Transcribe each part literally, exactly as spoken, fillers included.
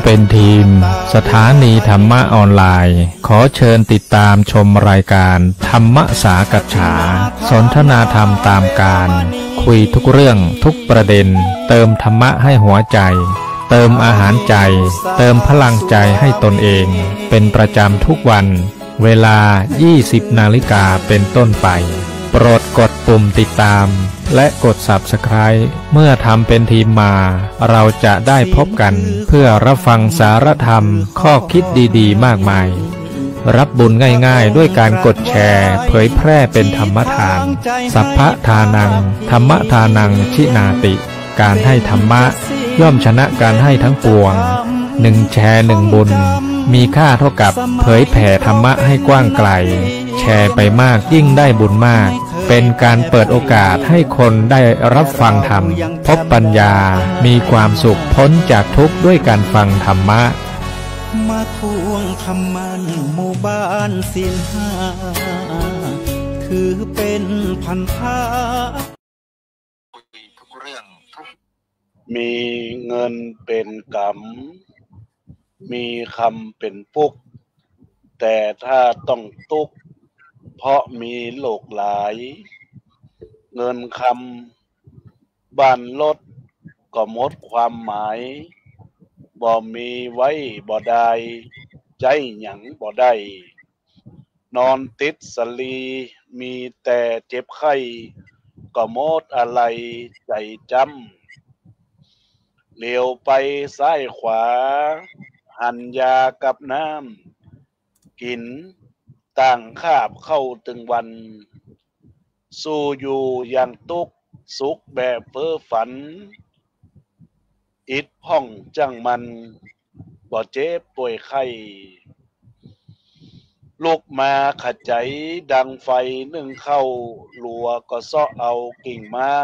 เป็นทีมสถานีธรรมะออนไลน์ ขอเชิญติดตามชมรายการธรรมสากัจฉา สนทนาธรรมตามกาล คุยทุกเรื่องทุกประเด็น เติมธรรมะให้หัวใจ เติมอาหารใจ เติมพลังใจให้ตนเอง เป็นประจำทุกวัน เวลา ยี่สิบนาฬิกาเป็นต้นไป โปรดกดปุ่มติดตาม และกด Subscribe เมื่อทำเป็นทีมมา เราจะได้พบกันเพื่อรับฟังสารธรรม ข้อคิดดีๆ มากมาย รับบุญง่ายๆ ด้วยการกดแชร์ เผยแพร่เป็นธรรมทาน สัพพะทานัง ธรรมทานัง ชินาติ การให้ธรรมะย่อมชนะการให้ทั้งปวง หนึ่งแชร์หนึ่งบุญ มีค่าเท่ากับเผยแผ่ธรรมะให้กว้างไกล แชร์ไปมากยิ่งได้บุญมาก เป็นการเปิดโอกาสให้คนได้รับฟังธรรม พบปัญญา มีความสุขพ้นจากทุกข์ด้วยการฟังธรรมะ มาทวงคำมั่นหมู่บ้านศีลห้า ถือเป็นพันธะ มีเงินเป๋นก๋ำ มีคำเป๋นปุก แต่ถ้าต้องตุ๊กข์ เพราะมีโรคหลาย เงินคำ บ้านรถก็หมดความหมาย บ่มีไว้บ่ได้ ใจ๊หยังบ่ได้ นอนติดสะหลี มีแต่เจ็บไข้ ก็หมดอาลัยใจ๋จ๊ำ เหลียวไปซ้ายขวา หันยากับน้ำ กิ๋นต่างคาบเข้าตึงวัน สู้อยู่อย่างตุ๊กข์สุขแบบเพ้อฝัน อิดพ่องจั้งมัน บ่เจ็บป่วยไข้ ลุกมาขะใจ๋ดังไฟนึ่งข้าว หลัวก็เซาะเอากิ่งไม้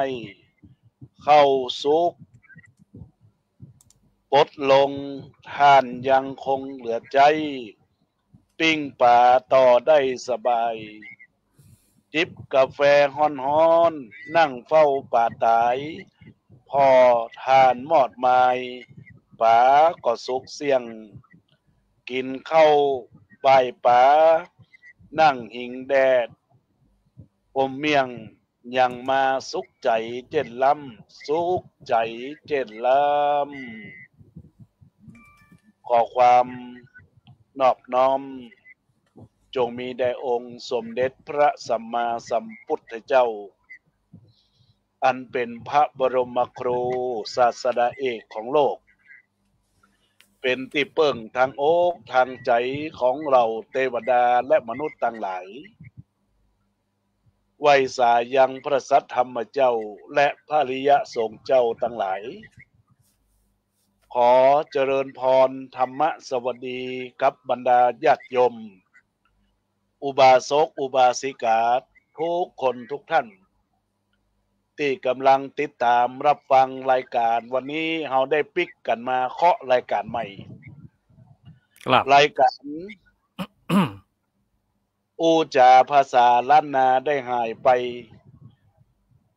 ข้าวสุก ปดลง ถ่านยังคงเหลือใจ๊ ปิ้งป๋าต่อได้สบาย จิบกาแฟฮ้อนๆ นั่งเฝ้าป๋าต๋าย ผ่อถ่านมอดมาย ป๋าก็สุกเสี้ยง กิ๋นข้าวบ่ายป๋า นั่งหิงแดด อมเมี่ยง ยังมาสุขใจ๋เจ้นล้ำ สุขใจ๋เจ้นล้ำ ขอความนอบน้อม จงมีแด่องค์สมเด็จพระสัมมาสัมพุทธเจ้า อันเป๋นพระบรมครูศาสดาเอกของโลก เป๋นตี้เปิ้งตางอกตางใจ๋ของเหล่าเตวดาและมนุษย์ตังหลาย ไหว้สายังพระสัทธรรมเจ้าและพระอริยสงฆ์เจ้าตังหลาย ขอเจริญพรธรรมสวัสดีกับบรรดาญาติโยม อุบาสกอุบาสิกาทุกคนทุกท่าน ตี้ก่ำลังติดต๋ามรับฟังรายก๋าน วันนี้เฮาได้ปิ๊กกั๋นมาเคาะรายก๋านใหม่ ครับ รายก๋าน อู้จ๋าภาษาล้านนาได้หายไป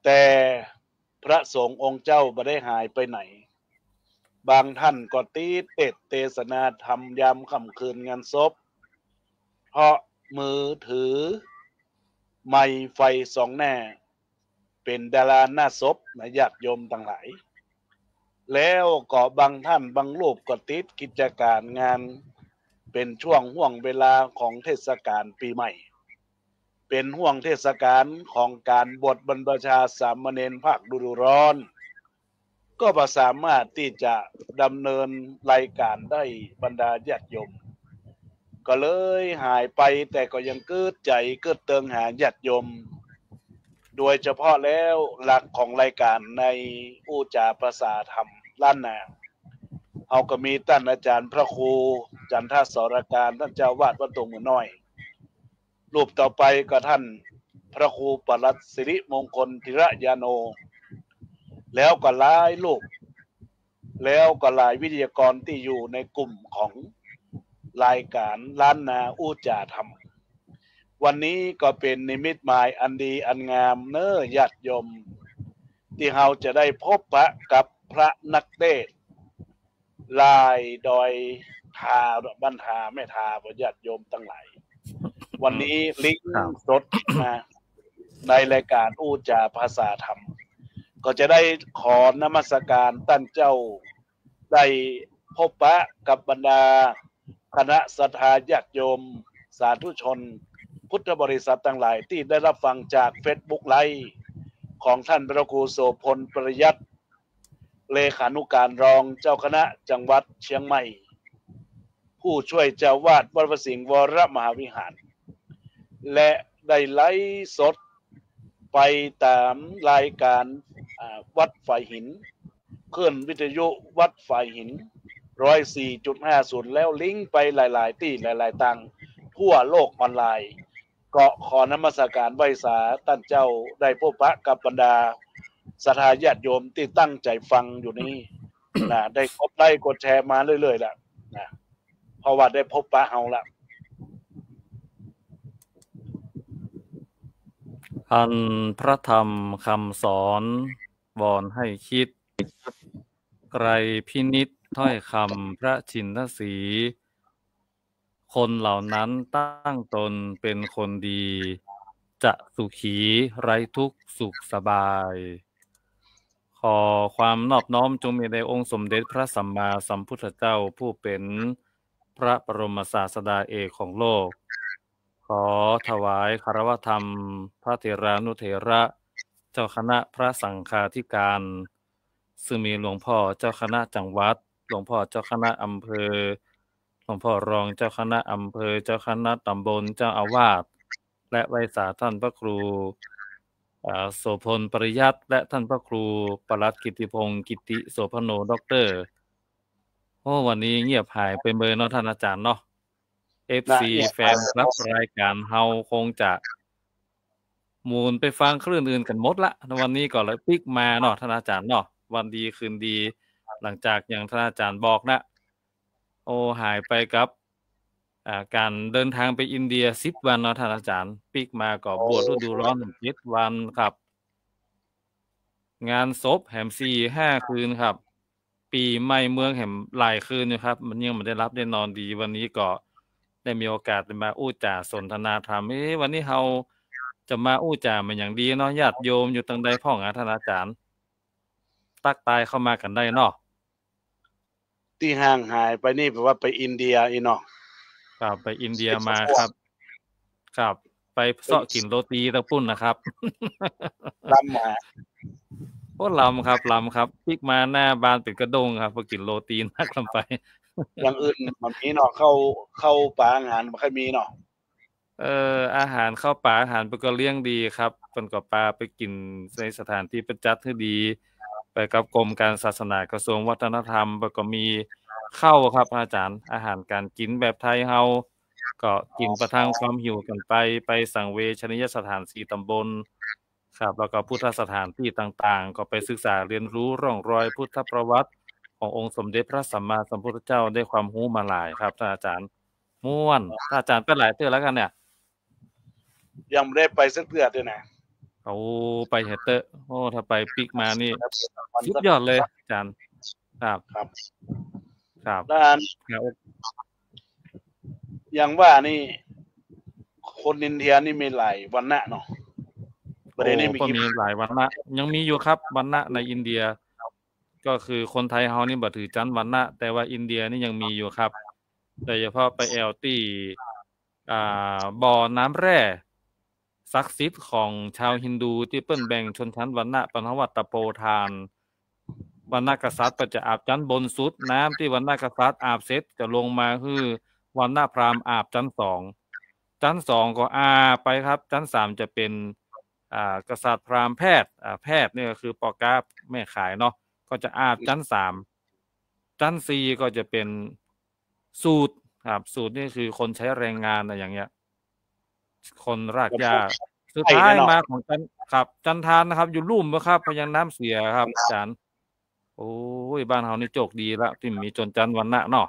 แต่พระสงฆ์องค์เจ้าบ่ได้หายไปไหน บางท่านก็ติดเตสน์เตสนาธรรมยามค่ำคืนงานศพ เพราะมือถือไมค์ไฟสองหน้า เป๋นดาราหน้าศพนะญาติโยมตังหลาย แล้วก็บางท่านบางรูปก็ติดกิจก๋านงาน เป๋นช่วงห่วงเวลาของเทศกาลปี๋ใหม่ เป๋นห่วงเทศกาลของก๋านบวชบรรพชาสามเณรภาคฤดูร้อน ก็บ่สามารถตี้จะดำเนินรายก๋านได้บรรดาญาติโยม ก็เลยหายไป แต่ก็ยังกึ๊ดใจ๋กึ๊ดเติงหาญาติโยม โดยเฉพาะแล้วหลักของรายก๋านในอู้จ๋าภาษาธรรมล้านนา เฮาก็มีต้านอาจ๋ารย์พระครูจันทสรการ ต้านเจ้าอาวาสวัดดงเหมืองน้อย รูปต่อไปก็ต้านพระครูปลัดสิริมงคลธีระยาโน แล้วก็หลายรูป แล้วก็หลายวิทยากรตี้อยู่ในกลุ่มของรายก๋านล้านนาอู้จ๋าธรรม วันนี้ก็เป๋นนิมิตหมายอันดีอันงามเน้อญาติโยม ตี้เฮาจะได้พบปะกับพระนักเตสน์ ลายดอยทา บ้านทาแม่ทา ญาติโยมตังหลาย วันนี้ลิงก์ ครับ สดมาในรายการอู้จ๋าภาษาธรรม ก็จะได้ขอนมัสการต้านเจ้า ได้พบปะกับบรรดาคณะศรัทธาญาติโยม สาธุชน พุทธบริษัทตังหลายตี้ได้รับฟังจากเฟซบุ๊กไลฟ์ของต้านพระครูโสภณ ปริยัติ เลขานุการรองเจ้าคณะจังหวัดเชียงใหม่ ผู้ช่วยเจ้าอาวาสวัดพระสิงห์วรมหาวิหาร และได้ไลฟ์สดไปต๋ามรายการ อ่า วัดฝายหิน คลื่นวิทยุวัดฝายหิน ร้อยสี่จุดห้าศูนย์ แล้วลิงก์ไปหลายๆ ตี้หลายๆ ตางทั่วโลกออนไลน์ ก็ขอนมัสการไหว้สาต้านเจ้า ได้พบปะกับบรรดาศรัทธาญาติโยมตี้ตั้งใจ๋ฟังอยู่นี้นะ ได้กดไลก์กดแชร์มาเรื่อยๆ ละนะ เพราะว่าได้พบปะเฮาละ อันพระธรรมคำสอนวอนให้คิด ใครพินิจถ้อยคำพระชินสีห์ คนเหล่านั้นตั้งตนเป็นคนดี จะสุขีไร้ทุกข์สุขสบาย ขอความนอบน้อมจงมีแด่องค์สมเด็จพระสัมมาสัมพุทธเจ้า ผู้เป็นพระบรมศาสดาเอกของโลก ขอถวายคารวะธรรมพระเถรานุเถระ เจ้าคณะพระสังฆาธิการ ซึ่งมีหลวงพ่อเจ้าคณะจังหวัด หลวงพ่อเจ้าคณะอำเภอ หลวงพ่อรองเจ้าคณะอำเภอ เจ้าคณะตำบล เจ้าอาวาส และไหว้สาต้านพระครู เอ่อ โสภณ ปริยัติ และต้านพระครูปลัดกิตติพงศ์ กิตติโสภโณ ด็อกเตอร์ โอ้ วันนี้เงียบหายไปเมินเนาะต้านอาจ๋ารย์เนาะ เอฟซี นะ เงียบหาย แฟนคลับรายการเฮาคงจะหมุนไปฟังคลื่นอื่นกั๋นหมดละ วันนี้ก็เลยปิ๊กมาเนาะต้านอาจ๋ารย์เนาะ วันดีคืนดี หลังจากอย่างต้านอาจ๋ารย์บอกนะ โอ้ หายไปกับ อ่า ก๋านเดินทางไปอินเดียสิบวันเนาะต้านอาจ๋ารย์ ปิ๊กมาก็บวชฤดูร้อนเจ็ดวันครับ งานศพแหมสี่ห้าคืนครับ ปี๋ใหม่เมืองแหมหลายคืนอยู่ครับ มันยังบ่ได้หลับได้นอนดี วันนี้ก็ได้มีโอกาสได้มาอู้จ๋าสนทนาธรรม เอ๊ะ วันนี้เฮาจะมาอู้จ๋ามันหยังดีเนาะ ญาติโยมอยู่ตังใดพ่องอะต้านอาจ๋ารย์ ตั๊กตายเข้ามากั๋นได้เนาะ ตี้ห่างหายไปนี่แปลว่าไปอินเดียอี้เนาะ ครับ ไปอินเดียมาครับ ครับ ไปเซาะกิ๋นโรตีตางปุ้นนะครับ ลำหมา โอ้ ลำครับ ลำครับ ปิ๊กมาหน้าบ้านเป๋นกระด้งครับ เพราะกิ๋นโรตีนักลำไป อย่างอื่นบ่มีเนาะ ข้าว ข้าวป๋าอาหารบ่ค่อยมีเนาะ เอ่อ อาหารข้าวป๋าอาหารเปิ้นก็เลี้ยงดีครับ เปิ้นก็ปาไปกิ๋นในสถานตี้เปิ้นจัดหื้อดี ไปกับกรมการศาสนากระทรวงวัฒนธรรม เปิ้นก็มีข้าวครับอาจ๋ารย์ อาหารก๋านกิ๋นแบบไทยเฮา ก็กิ๋นประทังความหิวกั๋นไป ไปสังเวชนียสถานสี่ตำบล ครับ แล้วก็พุทธสถานตี้ต่างๆ ก็ไปศึกษาเรียนรู้ร่องรอยพุทธประวัติขององค์สมเด็จพระสัมมาสัมพุทธเจ้า ได้ความฮู้มาหลายครับต้านอาจ๋ารย์ ม่วน ต้านอาจ๋ารย์ไปหลายเตื้อแล้วกั๋นเนี่ย ยังบ่ได้ไปสักเตื้อเตื้อนะ โอ้ ไปเถอะเต๊อะ โอ้ ถ้าไปปิ๊กมานี่ สุดยอดเลยอาจ๋ารย์ ครับ ครับ ครับ แล้วอัน ครับ อย่างว่านี่ คนอินเดียนี่มีหลายวรรณะเนาะ ประเด็นนี้ โอ้ มี ก็มีหลายวรรณะ ยังมีอยู่ครับ วรรณะในอินเดีย ก็คือคนไทยเฮานี่บ่ถือจั๊นวรรณะ แต่ว่าอินเดียนี่ยังมีอยู่ครับ โดยเฉพาะไปแอ่วตี้ อ่า บ่อน้ำแร่ศักดิ์สิทธิ์ของชาวฮินดู ตี้เปิ้นแบ่งชนชั้นวรรณะ เปิ้นฮ้องว่าตะโปธาน วรรณกษัตริย์ก็จะอาบจั๊นบนสุด น้ำตี้วรรณกษัตริย์อาบเสร็จจะลงมาหื้อวรรณพราหมณ์อาบจั๊นสอง จั๊นสองก็อาบไปครับ จั๊นสามจะเป๋น อ่า กษัตริย์พราหมณ์แพทย์ อ่า แพทย์นี่ก็คือป้อก๊าแม่ขายเนาะ ก็จะอาบจั๊นสาม จั๊นสี่ก็จะเป๋นสูตรครับ สูตรนี่คือคนใช้แรงงานอะ อย่างเงี้ย คนรากหญ้า สุดท้ายมาของจั๊น ครับ จั๊นทานนะครับ อยู่ลุ่มบ่ครับ เพราะยังน้ำเสียครับอาจ๋ารย์ โอ้ย บ้านเฮานี่โจคดีละ ตี้มีชนชั้นวรรณะเนาะ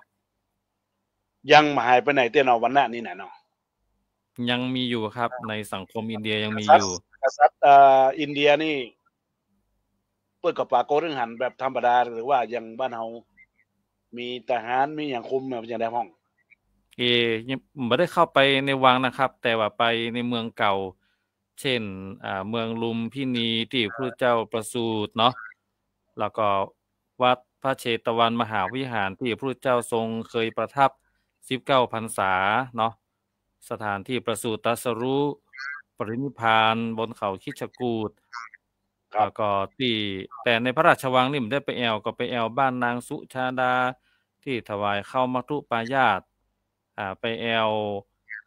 ยังบ่หายไปไหนเตื้อเนาะ วรรณะนี่นะเนาะ ยังมีอยู่ครับ ในสังคมอินเดียยังมีอยู่ กษัตริย์ กษัตริย์ เอ่อ อินเดียนี่ เปิ้นก็ปรากฏหื้อหันแบบธรรมดา หรือว่าอย่างบ้านเฮา มีทหาร มีหยังคุม เป็นจั่งใดพ่อง เอ่อ ยังบ่ได้เข้าไปในวังนะครับ แต่ว่าไปในเมืองเก่า เช่น อ่า เมืองลุมพินีตี้พระพุทธเจ้าประสูติเนาะ แล้วก็วัดพระเชตวันมหาวิหารตี้พระพุทธเจ้าทรงเคยประทับสิบเก้าพรรษาเนาะ สถานที่ประสูติตรัสรู้ปรินิพพานบนเขาคิชกูฏ ครับ แล้วก็ตี้ แต่ในพระราชวังนี่บ่ได้ไปแอ่ว ก็ไปแอ่วบ้านนางสุชาดาตี้ถวายข้าวมัทธุปายาตร อ่า ไปแอ่ว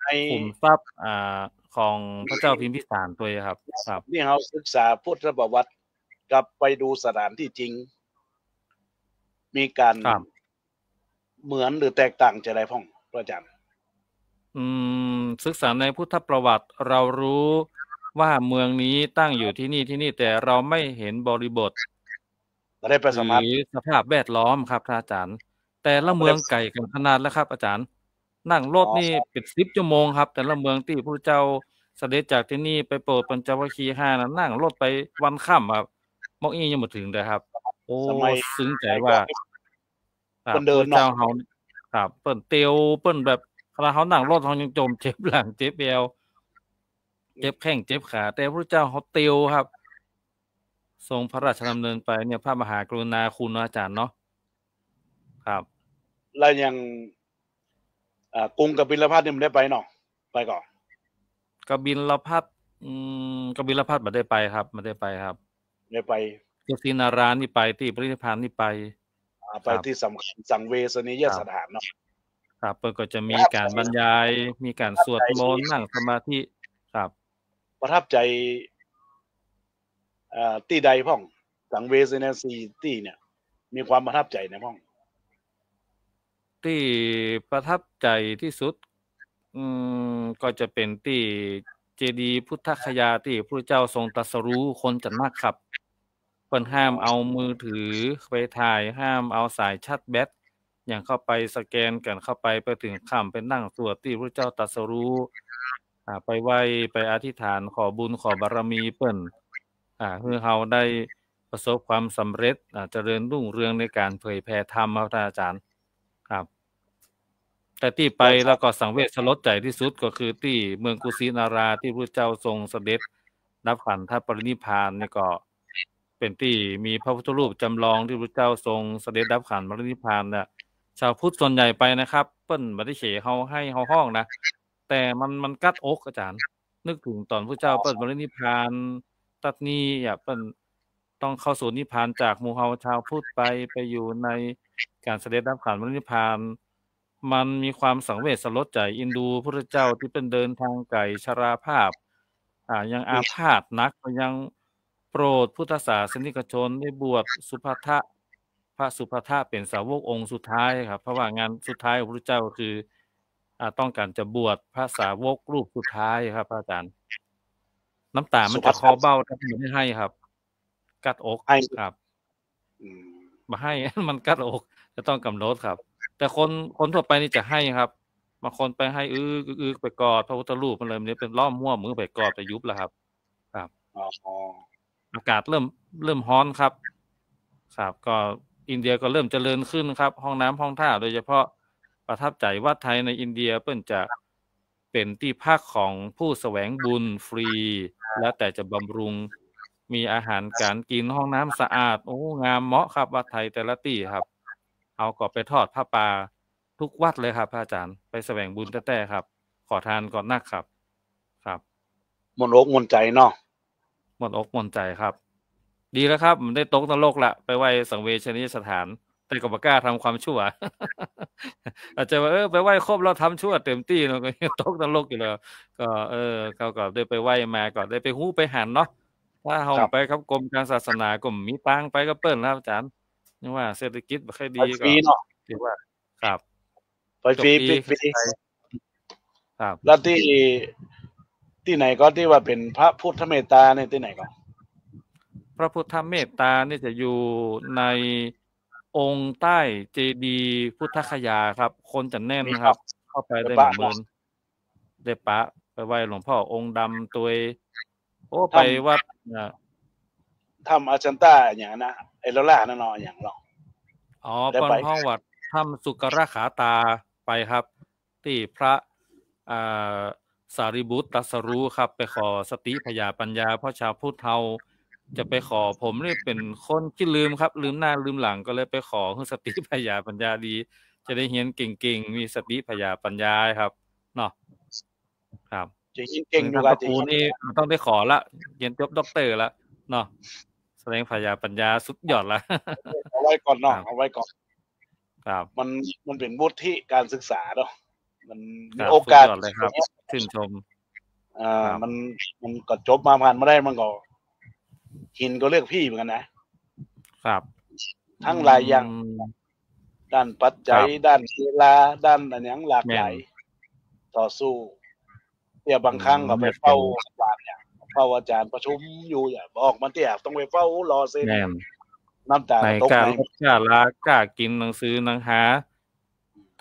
ใน ขุมทรัพย์ อ่า ของพระเจ้าพิมพิสารตวยครับ ครับ นี่เฮาศึกษาพุทธประวัติกับไปดูสถานที่จริง มีก๋าน ครับ เหมือนหรือแตกต่างจะใดพ่อง พระอาจารย์ อืม ศึกษาในพุทธประวัติ เรารู้ว่าเมืองนี้ตั้งอยู่ที่นี่ ที่นี่ แต่เราไม่เห็นบริบท บ่ได้ไปสัมผัส หรือสภาพแวดล้อมครับ พระอาจารย์ แต่ละเมืองไก๋กั๋นขนาดแล้วครับ อาจารย์ นั่งรถนี่ อ๋อ ครับ เป๋นสิบชั่วโมงครับ แต่ละเมืองตี้พระพุทธเจ้าเสด็จจากที่นี่ไปโปรดปัญจวัคคีย์ห้านะ นั่งรถไปวันค่ำครับ เมืองอี้ยังบ่เถิงเลยครับ โอ้ สมัย สมัยก่อน ซึ้งใจ๋ว่า ครับ เปิ้นเดินเนาะ พระเจ้าเฮา ครับ เปิ้นเตียว เปิ้นแบบ ขนาดเฮานั่งรถเฮายังจ่มเจ็บหลัง เจ็บแอว เจ็บแข้ง เจ็บขา แต่พระเจ้าเฮาเตียวครับ ทรงพระราชดำเนินไปเนี่ย พระมหากรุณาคุณเนาะ อาจารย์เนาะ ครับ แล้วอย่าง อ่า กรุงกบิลพัสดุ์นี่บ่ได้ไปเนาะ ไปก่อ กบิลพัสดุ์ อืม กบิลพัสดุ์บ่ได้ไปครับ บ่ได้ไปครับ บ่ได้ไป กุสินารานี่ไป ตี้ปรินิพพานนี่ไป อ่า ไป ครับ ตี้สำคัญ สังเวชนียสถานเนาะ ครับ เปิ้นก็จะมีก๋านบรรยาย มีก๋านสวดมนต์ นั่งสมาธิ ครับ ประทับใจ๋ เอ่อ ตี้ใดพ่อง สังเวชนียสถานตี้เนี่ย มีความประทับใจ๋ไหนพ่อง ตี้ประทับใจ๋ตี้สุด อืม ก็จะเป๋นตี้เจดีย์พุทธคยาตี้พระพุทธเจ้าทรงตรัสรู้ คนจะนักครับ เปิ้นห้ามเอามือถือไปถ่าย ห้ามเอาสายชาร์จแบต อย่างเข้าไปสแกนกั๋นเข้าไป ไปเถิงค่ำไปนั่งสวดตี้พระพุทธเจ้าตรัสรู้ อ่า ไปไหว้ ไปอธิษฐานขอบุญขอบารมีเปิ้น อ่า หื้อเฮาได้ประสบความสำเร็จ อ่า เจริญรุ่งเรืองในก๋านเผยแผ่ธรรมครับท่านอาจารย์ ครับ แต่ตี้ไปแล้วก็สังเวชสลดใจ๋ตี้สุดก็คือตี้เมืองกุสินาราตี้พระพุทธเจ้าทรงเสด็จดับขันธปรินิพพานนี่ก็เป๋นตี้มีพระพุทธรูปจำลองตี้พระพุทธเจ้าทรงเสด็จดับขันธปรินิพพานเนี่ย ชาวพุทธส่วนใหญ่ไปนะครับ เปิ้นบ่ได้เขเฮาไห้เฮาฮ้องนะ แต่มัน มันกัดอกอาจารย์ นึกเถิงต๋อนพระพุทธเจ้าเปิ้นปรินิพพาน ตัดนี้อ่ะ เปิ้นต้องเข้าสู่นิพพานจากหมู่เฮาชาวพุทธไป ไปอยู่ในก๋านเสด็จดับขันธปรินิพพาน มันมีความสังเวชสลดใจ๋ อินดูพุทธเจ้าตี้เปิ้นเดินทางไก๋ ชราภาพ อ่า ยังอาพาธหนัก ก็ยังโปรดพุทธศาสนิกชนได้บวชสุภัททะ พระสุภัททะเป๋นสาวกองค์สุดท้ายครับ เพราะว่างานสุดท้ายของพระพุทธเจ้าก็คือ อ่า ต้องก๋านจะบวชพระสาวกรูปสุดท้ายครับ พระอาจารย์ น้ำต๋ามันจะคลอเบ้า ถ้าบ่ได้ไห้ครับ กัดอก ไห้ ครับ อืม บ่ไห้ มันกัดอก จะต้องก๋ำหนดครับ แต่คน คนทั่วไปนี่จะไห้ครับ บางคนไปไห้อึกอึกอึกไปกอดพระพุทธรูปมันเลย มันเป๋นล้อมหัวมือไปกอดไปยุบแล้วครับ ครับ อ๋อ อากาศเริ่ม เริ่มฮ้อนครับ ครับ ก็อินเดียก็เริ่มเจริญขึ้นครับ ห้องน้ำห้องท่า โดยเฉพาะประทับใจ๋วัดไทยในอินเดีย เปิ้นจะ เป๋นตี้พักของผู้แสวงบุญฟรี แล้วแต่จะบำรุง มีอาหารก๋านกิ๋น ห้องน้ำสะอาด โอ้ งามเหมาะครับ วัดไทยแต่ละตี้ครับ เฮาก็ไปทอดผ้าป่าทุกวัดเลยครับ พระอาจารย์ ไปแสวงบุญแต๊ๆ ครับ ขอทานก็นักครับ ครับ ม่วนอกม่วนใจ๋เนาะ ม่วนอกม่วนใจ๋ครับ ดีแล้วครับ บ่ได้ตกนรกละ ไปไหว้สังเวชนียสถาน แต่ก็บ่กล้าทำความชั่ว อาจจะว่า เออ ไปไหว้ครบแล้วทำชั่วเต็มตี้เนาะ ก็ยังตกนรกอยู่แล้ว ก็ เออ เขาก็ได้ไปไหว้มา ก็ได้ไปฮู้ไปหันเนาะ ถ้าเฮา ครับ ไปกับกรมการศาสนา ก็บ่มีตังค์ไปกับเปิ้นแล้ว อาจารย์ ยังว่าเศรษฐกิจบ่ค่อยดี ไปฟรีเนาะ ก็ถือว่า ครับ ไปฟรี จบดี ฟรี ครับ แล้วตี้ ตี้ไหนก็ตี้ว่าเป๋นพระพุทธเมตตาเนี่ย ตี้ไหนก็ พระพุทธเมตตานี่จะอยู่ในองค์ใต้เจดีย์พุทธคยาครับ คนจะแน่นครับ มีครับ เข้าไปได้ ได้ปะ บ่เมิน ได้ปะ ไปไหว้หลวงพ่อองค์ดำตวย โอ้ ถ้ำ ไปวัด อ่า ถ้ำอาจันตาอย่างนั้นนะ เอลโลรานั่นเนาะ อย่างเนาะ อ๋อ ได้ไป เปิ้นฮ้องวัด ถ้ำสุกรขาตาไปครับ ตี้พระ อ่า สารีบุตรตรัสรู้ครับ ไปขอสติผญาปัญญา เพราะชาวพุทธเฮาจะไปขอ ผมนี่เป๋นคนขี้ลืมครับ ลืมหน้าลืมหลัง ก็เลยไปขอหื้อสติผญาปัญญาดี จะได้เฮียนเก่งๆ มีสติผญาปัญญาครับ เนาะ ครับ จะเฮียนเก่งอยู่ ท่านพระครูนี่ต้องได้ขอละ เฮียนจบด็อกเตอร์ละ เนาะ แสดงผญาปัญญาสุดยอดละ เอาไว้ก่อนเนาะ ครับ เอาไว้ก่อน ครับ มัน มันเป๋นวุฒิการศึกษาเนาะ มันมี ครับ โอกาส สุดยอดเลยครับ ชื่นชม อ่า ครับ มัน มันก็จบมาผ่านมาได้ มันก็หินก็เลือกพี่เหมือนกันนะ ครับ ทั้งหลายอย่าง อืม ด้านปัจจัย ครับ ด้านเวลา ด้านอะหยังหลากหลาย แม่น ต่อสู้ เตี้ยบางครั้งก็ไปเฝ้า อืม อาจ๋ารย์เนี่ย เฝ้าอาจ๋ารย์ประชุมอยู่ อย่าบอกมันเตี้ยต้องไปเฝ้ารอเซ็น แม่น น้ำตา ใน ตก กล้า ใน ลดกล้าละ กล้ากิ๋นหนังสือหนังหา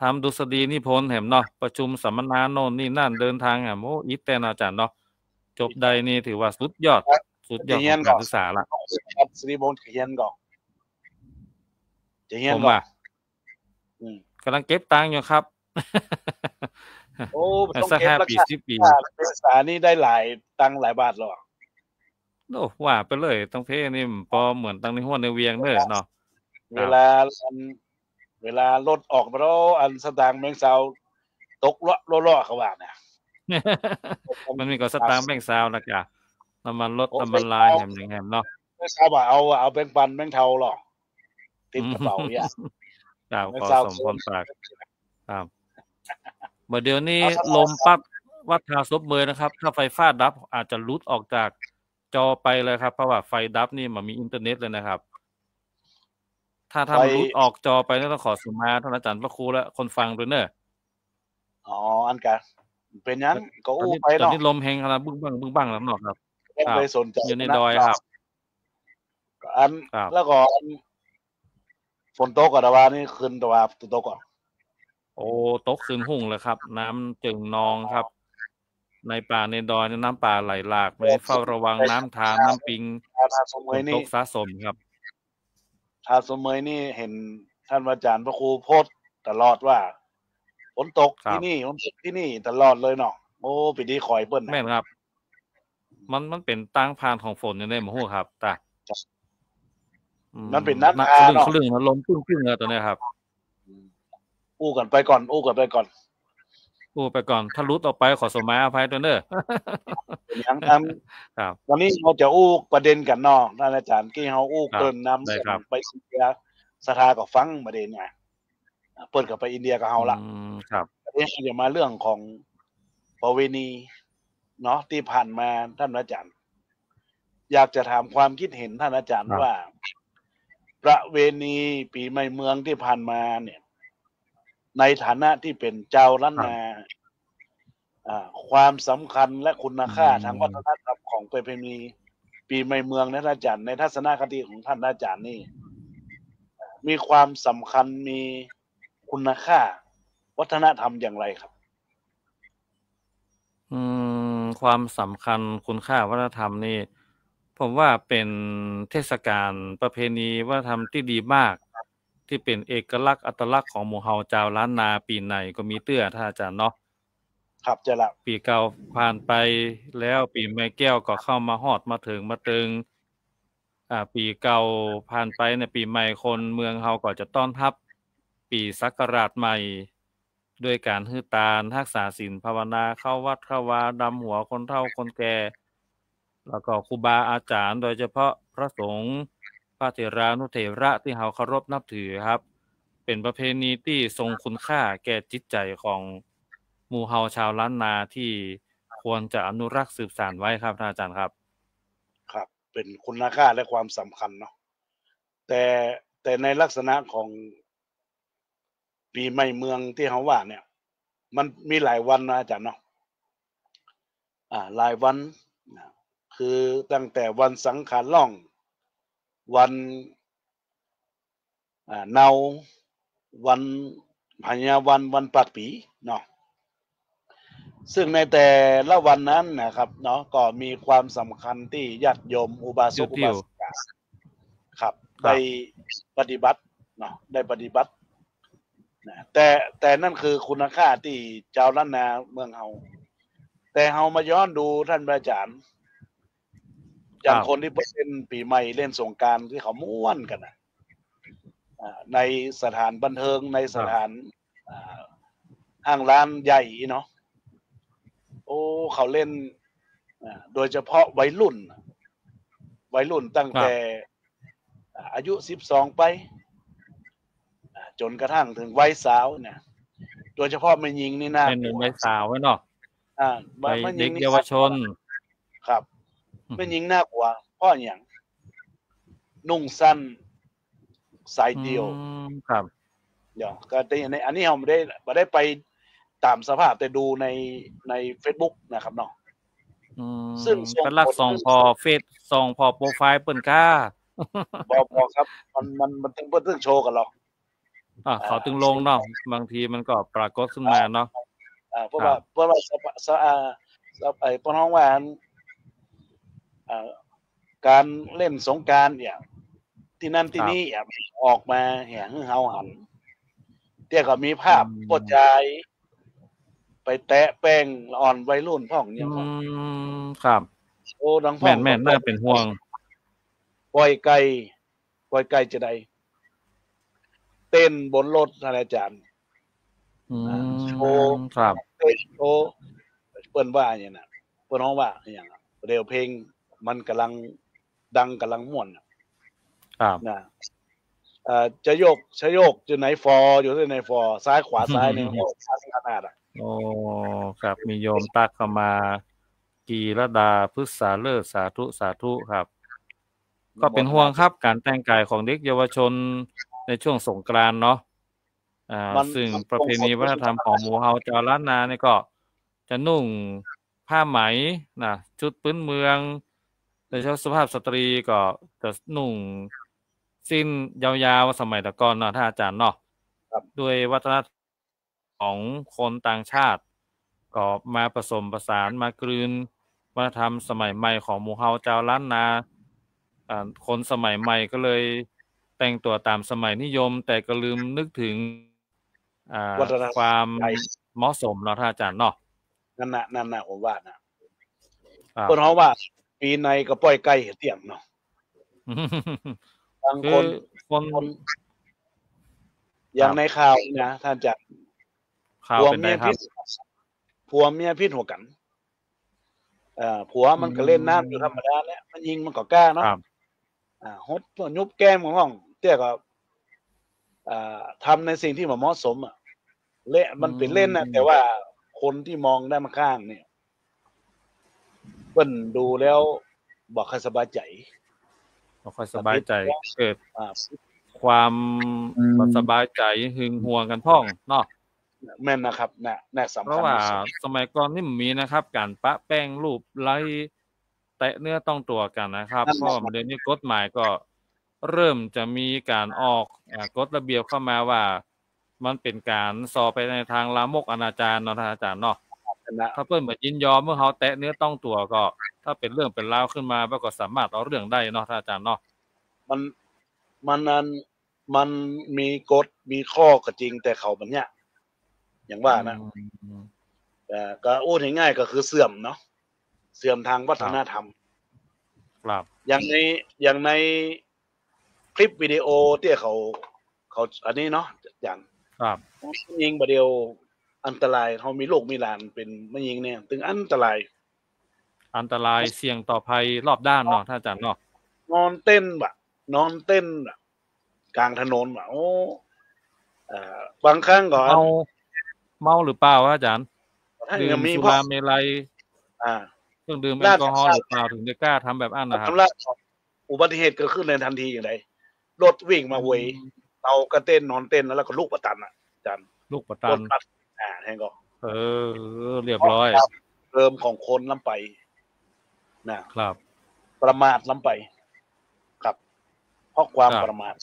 ทำดุษฎีนิพนธ์แหมเนาะ ประชุมสัมมนาโน่นนี่นั่น เดินทางแหม โอ้ อิดแต่เนาะอาจ๋ารย์เนาะ จบได้นี่ถือว่าสุดยอด สุดยอดของการศึกษาละ จะเฮียนก่อ จะเฮียนก่อ จะเฮียนก่อ ผมว่า อืม ก๋ำลังเก็บตังค์อยู่ครับ โอ้ ต้อง สัก เก็บ ห้า ละ ปี สิบปี ค่านักศึกษานี่ได้หลายตังค์หลายบาทแล้วอะ โอ้ ว่าไปเลย ตังค์เพนี่ปอเหมือนตังค์ในห้วยในเวียงเน่อเนาะ เวลา ครับ อัน เวลารถออกมาแล้ว อันสตางค์แบงก์ซาวตกเลาะเลาะเขาว่านะ มันมีก็สตางค์แบงก์ซาวนะจ๊ะ น้ำมันรถ โอ้ น้ำมันลาย แหมหยังแหมเนาะ แบงก์ซาวบ่เอา เอาแบงก์ปัน แบงก์เทาหรอ ติดกระเป๋าเนี่ย ครับ แบงก์ซาว ขอสมพรปาก ครับ บ่าเดี่ยวนี้ เอาสตางค์ ลมปั๊ดวัดท่าศพเมยนะครับ ถ้าไฟฟ้าดับอาจจะหลุดออกจากจอไปเลยครับ เพราะว่าไฟดับนี่บ่มีอินเทอร์เน็ตเลยนะครับ ถ้า ถ้ามันหลุดออกจอไปนี่ต้องขอสุมาท่านอาจ๋ารย์พระครูและคนฟังด้วยเน่อ อ๋อ อันกะ เป๋นหยัง ก็อู้ไปเนาะ ต๋อนนี้ลมแฮงขนาดบึ้งบั้ง บึ้งบั้งแล้วเนาะครับ ต้องไปสนใจ๋ อยู่ในดอยครับ อัน ครับ แล้วก็อัน ฝนตกอะ ตะวานี่คืนตะวาตกอะ โอ้ ตกคืนฮุ่งเลยครับ น้ำเจิ่งนองครับ ในป่าในดอยนี่น้ำป่าไหลหลาก มีเฝ้าระวังน้ำทาน น้ำปิง ท่าศพเมยนี่ ฝนตกสะสมครับ ท่าศพเมยนี่เห็นท่านพระอาจ๋ารย์พระครูโพสต์ตลอดว่า ฝนตก ครับ ตี้นี่ ฝนตกตี้นี่ตลอดเลยเนาะ โอ้ เป๋นดีขอยเปิ้นนะ แม่นครับ มัน มันเป๋นตางผ่านของฝนอยู่ในหมู่ฮู้ครับ ตา อืม มันเป๋นน้ำ นะ คา คลึ่ง เนาะ คลึ่งนะ ลมคลึ่งๆ นะต๋อนนี้ครับ อู้กั๋นไปก่อน อู้กั๋นไปก่อน อู้ไปก่อน ถ้าหลุดออกไปขอสุมาอภัยด้วยเน่อ อย่างนั้น ครับ วันนี้เฮาจะอู้ประเด็นกั๋นเนาะ ท่านอาจ๋ารย์ กี้เฮาอู้ ครับ เกริ่นนำ ได้ครับ ไปอินเดีย ศรัทธาก็ฟังประเด็นไง เปิ้นก็ไปอินเดียกับเฮาละ อืม ครับ อันนี้จะมาเรื่องของประเวณีเนาะ ตี้ผ่านมาท่านอาจ๋ารย์ อยากจะถามความคิดเห็นท่านอาจ๋ารย์ ครับ ว่า ประเวณีปี๋ใหม่เมืองตี้ผ่านมาเนี่ย ในฐานะตี้เป๋นจาวล้านนา ครับ อ่า ความสำคัญและคุณค่า อืม ทางวัฒนธรรมของประเพณีปี๋ใหม่เมืองนะท่านอาจ๋ารย์ ในทัศนคติของท่านอาจ๋ารย์นี่ มีความสำคัญ มีคุณค่าวัฒนธรรมอย่างไรครับ อืม ความสำคัญคุณค่าวัฒนธรรมนี่ ผมว่าเป๋นเทศกาลประเพณีวัฒนธรรมตี้ดีมาก ตี้เป๋นเอกลักษณ์อัตลักษณ์ของหมู่เฮาจาวล้านนา ปี๋ไหนก็มีเตื้อ ท่านอาจ๋ารย์เนาะ ครับ ใจ้ละ ปี๋เก่าผ่านไปแล้ว ปี๋ใหม่แก้วก็เข้ามาฮอดมาเถิงมาเติง อ่า ปี๋เก่าผ่านไปเนี่ย ปี๋ใหม่คนเมืองเฮาก็จะต้อนฮับปี๋ศักราชใหม่ ด้วยก๋านหื้อตาน ฮักษาศีลภาวนา เข้าวัดเข้าวา ดำหัวคนเฒ่าคนแก่ แล้วก็ครูบาอาจ๋ารย์ โดยเฉพาะพระสงฆ์ พระเถรานุเถระตี้เฮาเคารพนับถือครับ เป๋นประเพณีตี้ทรงคุณค่าแก่จิตใจ๋ของหมู่เฮาจาวล้านนาตี้ควรจะอนุรักษ์สืบสานไว้ครับ ท่านอาจ๋ารย์ครับ ครับ เป๋นคุณค่าและความสำคัญเนาะ แต่ แต่ในลักษณะของปี๋ใหม่เมืองตี้เฮาว่าเนี่ย มันมีหลายวันนะอาจ๋ารย์เนาะ อ่า หลายวันนะ คือตั้งแต่วันสังขารล่อง วัน อ่า เนา วันพญาวัน วันปากปี๋เนาะ ซึ่งในแต่ละวันนั้นนะครับเนาะ ก็มีความสำคัญตี้ญาติโยมอุบาสก ติ้วๆ อุบาสิกา ครับ ครับ ได้ปฏิบัติเนาะ ได้ปฏิบัติ นะ แต่ แต่นั่นคือคุณค่าตี้จาวล้านนาเมืองเฮา แต่เฮามาย้อนดูต้านพระอาจ๋ารย์ อย่าง ครับ คนตี้เปิ้นเล่นปี๋ใหม่เล่นสงกรานต์ตี้เขาม่วนกั๋นน่ะ อ่า ในสถานบันเทิง ในสถาน ครับ อ่า ห้างร้านใหญ่เนาะ โอ้ เขาเล่น อ่า โดยเฉพาะวัยรุ่น วัยรุ่นตั้งแต่ ครับ อ่า อายุสิบสองไป อ่า จ๋นกระทั่งเถิงวัยสาวเนี่ย โดยเฉพาะแม่ญิงนี่น่ากลัว แม่ญิงวัยสาวเนาะ อ่า วัย แม่ญิงนี่ เด็กเยาวชน ครับ อืม แม่ญิงน่ากลัว เพราะอะหยัง นุ่งสั้น สายเดี่ยว อืม ครับ เดี๋ยว ก็ได้ อันนี้ อันนี้เฮาบ่ได้ บ่ได้ไปต๋ามสภาพ แต่ดูใน ในเฟซบุ๊กนะครับเนาะ อืม ซึ่งส่งผล เปิ้นลักส่องผ่อเฟซ ส่องผ่อโปรไฟล์เปิ้นก้า บ่ บ่ครับ มัน มัน มันเถิง เปิ้นเถิงโชว์กั๋นหรอก อ่า อ่า เขาเถิงลงเนาะ บางทีมันก็ปรากฏขึ้นมาเนาะ อ่า เพราะว่า ครับ เพราะว่าสภา ส อ่า ส ไอ้ เปิ้นฮ้องว่า อัน อ่า ก๋านเล่นสงกรานต์เนี่ย ตี้นั่นตี้นี่ ครับ เนี่ย ออกมาหื้อเฮาหัน เตี้ยก็มีภาพ อืม ป้อจาย ไปแตะแป้งละอ่อนวัยรุ่นพ่องเนี่ย อืม ครับ โอ้ ดังพ่อง แม่นๆ น่าเป๋นห่วง ป้อยไก่ ป้อยไก่จะใด เต้นบนรถ ท่านอาจ๋ารย์ อืม อ่า โชว์ ครับ เต้นโชว์ เปิ้นว่าอะหยังน่ะ เปิ้นฮ้องว่าอะหยังอะ เดี๋ยวเพลงมันก่ำลังดัง ก่ำลังม่วนน่ะ ครับ นะ เอ่อ จะโยก จะโยกอยู่ไหนฟอ อยู่ที่ไหนฟอ ซ้ายขวาซ้ายเนี่ย โอ้ ซ้ายขนาดอะ โอ้ ครับ มีโยมตั๊กเข้ามา กีรดา พฤกษาฤกษ์ สาธุ สาธุครับ ก็เป๋นห่วงครับ ก๋านแต่งก๋ายของเด็กเยาวชนในช่วงสงกรานต์เนาะ อ่า มัน ซึ่ง มัน ประเพณีวัฒนธรรมของหมู่เฮาจาวล้านนานี่ก็จะนุ่งผ้าไหมนะ ชุดพื้นเมือง โดยเฉพาะสุภาพสตรีก็จะนุ่งสิ้นยาวๆ สมัยแต่ก่อนเนาะ ท่านอาจ๋ารย์เนาะ ครับ ด้วยวัฒนธรรมของคนต่างชาติ ก็มาผสมผสาน มากลืนวัฒนธรรมสมัยใหม่ของหมู่เฮาจาวล้านนา อ่า คนสมัยใหม่ก็เลยแต่งตั๋วต๋ามสมัยนิยม แต่ก็ลืมนึกเถิง อ่า วัฒนธรรม ความเหมาะสมเนาะ ท่านอาจ๋ารย์เนาะ นั่นน่ะ นั่นน่ะ ผมว่านะ ครับ เปิ้นฮ้องว่า ปี๋ในก็ป้อยไก่เหียเตี้ยงเนาะ บางคน คือคน คน อย่าง ครับ ในข่าวนี่นะ ท่านอาจ๋ารย์ ข่าว ผัวเมีย เป๋นไงครับ ผิด ผัวเมียผิดหัวกั๋น เอ่อ ผัวมันก็เล่นน้ำอยู่ธรรมดาแหละ อืม แม่ญิงมันก็กล้าเนาะ ครับ อ่า หดยุบแก้มของห้อง เตี้ยก็ อ่า ทำในสิ่งตี้บ่เหมาะสมอะ และมันเป๋นเล่นนะ อืม แต่ว่าคนตี้มองด้านข้างเนี่ย เปิ้นดูแล้วบ่ค่อยสบายใจ๋ บ่ค่อยสบายใจ๋ เกิด อ่า ความ อืม บ่สบายใจ๋ หึงหวงกั๋นพ่องเนาะ แม่นนะครับ นะ นะ สำคัญที่สุด เพราะว่าสมัยก่อนนี่บ่มีนะครับ ก๋านปะแป้งรูปไล้ แตะเนื้อต้องตั๋วกั๋นนะครับ นั่นแหละ เพราะว่าเดี๋ยวนี้กฎหมายก็เริ่มจะมีก๋านออก อ่า กฎระเบียบเข้ามาว่า มันเป๋นก๋านส่อไปในตางลามกอนาจารเนาะ ท่านอาจ๋ารย์เนาะ นะ ถ้าเปิ้นบ่ยินยอมหื้อเฮาแตะเนื้อต้องตั๋วก็ ถ้าเป๋นเรื่องเป๋นราวขึ้นมา เปิ้นก็สามารถเอาเรื่องได้เนาะ ท่านอาจ๋ารย์เนาะ มัน มันอัน มันมีกฎ มีข้อก็จริง แต่เขาบ่เยียะ อย่างว่านะ อืม เอ่อ ก็อู้ง่ายๆ ก็คือเสื่อมเนาะ เสื่อมตางวัฒนธรรม ครับ อย่างใน อย่างในคลิปวิดีโอตี้เขา เขาอันนี้เนาะ อย่าง ครับ แม่ญิงบ่าเดี่ยวอันตราย เฮามีลูกมีหลานเป๋นแม่ญิงเนี่ย ตึงอันตราย อันตราย เสี่ยงต่อภัยรอบด้านเนาะ ท่านอาจ๋ารย์เนาะ นอนเต้นว่ะ นอนเต้นว่ะ ก๋างถนนว่ะ โอ้ เอ่อ บางครั้งก็ เมา เมาหรือเปล่า อาจ๋ารย์ ถ้า ดื่ม ยังมี สุราเมรัย อ่า เครื่องดื่มแอลกอฮอล์หรือเปล่า ถึงได้กล้าทำแบบอั้นนะครับ อุบัติเหตุเกิดขึ้นในทันทีอย่างใด รถวิ่งมาเวย อืม เมาก็เต้น นอนเต้น แล้วก็ลุกบ่ตันน่ะ อาจ๋ารย์ ลุกบ่ตัน รถตัด อ่า แฮงก็ เออ เรียบร้อย เพราะความเดิมของคนล้ำไป นะ ครับ ประมาทล้ำไป ครับ เพราะความ ครับ ประมาท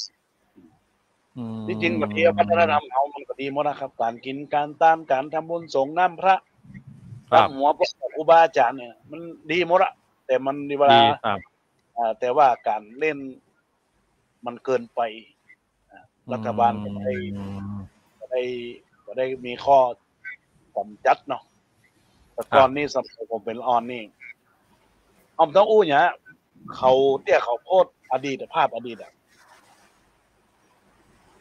อืม ตี้จริงบางทีวัฒนธรรมเฮามันก็ดีหมดนะครับ ก๋านกิ๋น ก๋านตาน ก๋านทำบุญสรงน้ำพระ ครับ ตำหัวพระครูบาอาจ๋ารย์เนี่ย มันดีหมดอะ แต่มันมีเวลา ดีครับ อ่า แต่ว่าก๋านเล่นมันเกินไป อ่า รัฐบาลก็ไป อืม ได้ ก็ได้มีข้อก๋ำจัดเนาะ แต่ก่อนนี้สมัยผมเป๋นละอ่อนนี่ อ้อมต้องอู้เนี่ย เขาเตี้ยเขาโพสต์อดีตอะ ภาพอดีตอะ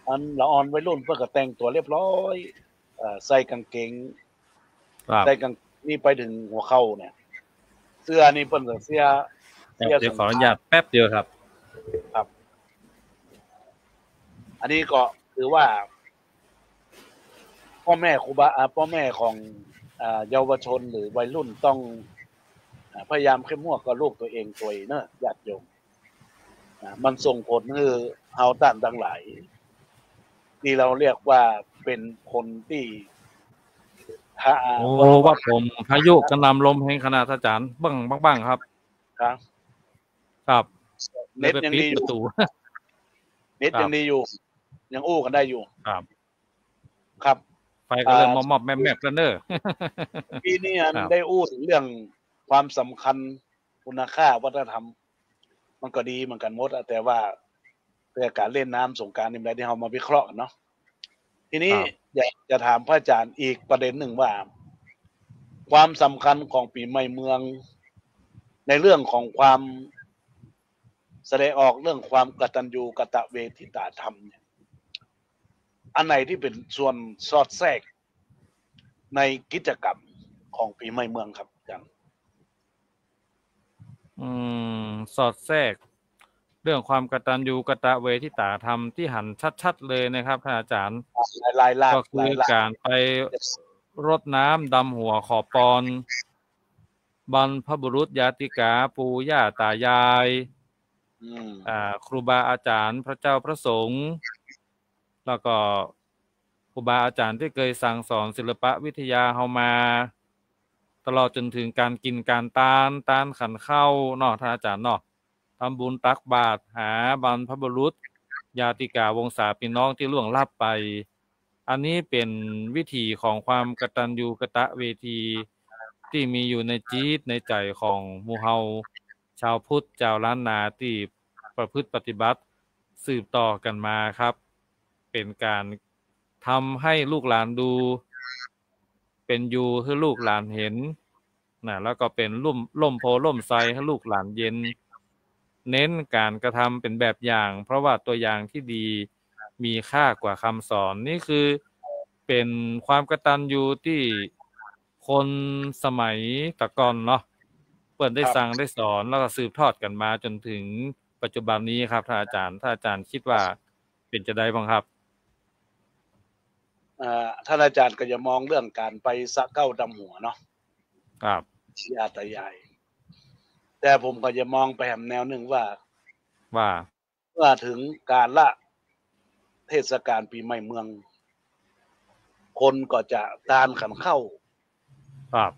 อันละอ่อนวัยรุ่นเปิ้นก็แต่งตั๋วเรียบร้อย เอ่อ ใส่ก๋างเก๋ง ครับ ใส่ก๋าง นี่ไปเถิงหัวเข่าเนี่ย เสื้อนี่เปิ้นก็เสื้อ เดี๋ยว เสื้อ เดี๋ยวขออนุญาตแป๊บเดียวครับ ครับ อันนี้ก็คือว่า ป้อแม่ครูบา อ่า ป้อแม่ของ อ่า เยาวชนหรือวัยรุ่นต้อง อ่า พยายามเข้มงวดกับลูกตั๋วเองตวยเนาะ ญาติโยม อ่า มันส่งผลหื้อเฮาต้านตังหลาย ตี้เฮาเรียกว่าเป๋นคนตี้ ถ้า โอ้ ว่าผมพายุกระหน่ำลมแฮงขนาด อาจ๋ารย์ บั้งบั้งบั้งครับ ครับ ครับ เน็ตยังดีอยู่ เน็ตยังดีอยู่ ยังอู้กั๋นได้อยู่ ครับ ครับ ไฟก็เริ่ม อ่า มอบๆแมบๆแล้วเน่อ เมื่อกี้นี่อัน ครับ ได้อู้เถิงเรื่องความสำคัญ คุณค่าวัฒนธรรม มันก็ดีเหมือนกั๋นหมดอะ แต่ว่าเรื่องก๋านเล่นน้ำสงกรานต์นี่แหละตี้เฮามาวิเคราะห์กั๋นเนาะ ทีนี้ ครับ อยากจะถามพระอาจ๋ารย์อีกประเด็นนึ่งว่า ความสำคัญของปี๋ใหม่เมือง ในเรื่องของความแสดงออกเรื่องความกตัญญูกตเวทิตาธรรมเนี่ย อันไหนตี้เป๋นส่วนสอดแทรกในกิจกรรมของปี๋ใหม่เมืองครับอาจ๋ารย์ อืม สอดแทรกเรื่องความกตัญญูกตเวทิตาธรรมตี้หันชัดๆเลยนะครับ ท่านอาจ๋ารย์ รายๆ ลาก ก็คือ รายๆ ก๋านไปรดน้ำดำหัวขอปอน บรรพบุรุษญาติกา ปู่ย่าตายาย อืม อ่า ครูบาอาจ๋ารย์ พระเจ้าพระสงฆ์ แล้วก็ครูบาอาจ๋ารย์ตี้เกยสั่งสอนศิลปวิทยาเฮามา ตลอดจ๋นเถิงก๋านกิ๋นก๋านตาน ตานขันข้าวเนาะ ท่านอาจ๋ารย์เนาะ ทำบุญตักบาตรหาบรรพบุรุษ ญาติกาวงศาพี่น้องตี้ล่วงลับไป อันนี้เป๋นวิถีของความกตัญญูกตเวที ตี้มีอยู่ในจิตในใจ๋ของหมู่เฮา จาวพุทธ จาวล้านนา ตี้ประพฤติปฏิบัติสืบต่อกั๋นมาครับ เป๋นก๋านทำหื้อลูกหลานดู เป๋นอยู่หื้อลูกหลานหัน นะ แล้วก็เป๋นร่ม ร่มโพธิ์ร่มไทรหื้อลูกหลานเย็น เน้นก๋านกระทำเป๋นแบบอย่าง เพราะว่าตัวอย่างที่ดีมีค่ากว่าคำสอน นี่คือเป๋นความกตัญญูตี้คนสมัยตะก่อนเนาะ เปิ้นได้ ครับ สั่งได้สอน แล้วก็สืบทอดกั๋นมาจ๋นเถิงปัจจุบันนี้ครับ ท่านอาจ๋ารย์ ท่านอาจ๋ารย์กึ๊ดว่าเป๋นจาใดบ้างครับ อ่า ท่านอาจ๋ารย์ก็จะมองเรื่องก๋านไปสะเก๊าดำหัวเนาะ ครับ ปู่ย่าตายาย แต่ผมก็จะมองไปแหมแนวนึ่งว่า ว่า เมื่อเถิงกาละเทศกาลปี๋ใหม่เมือง คนก็จะตานขันข้าว ครับ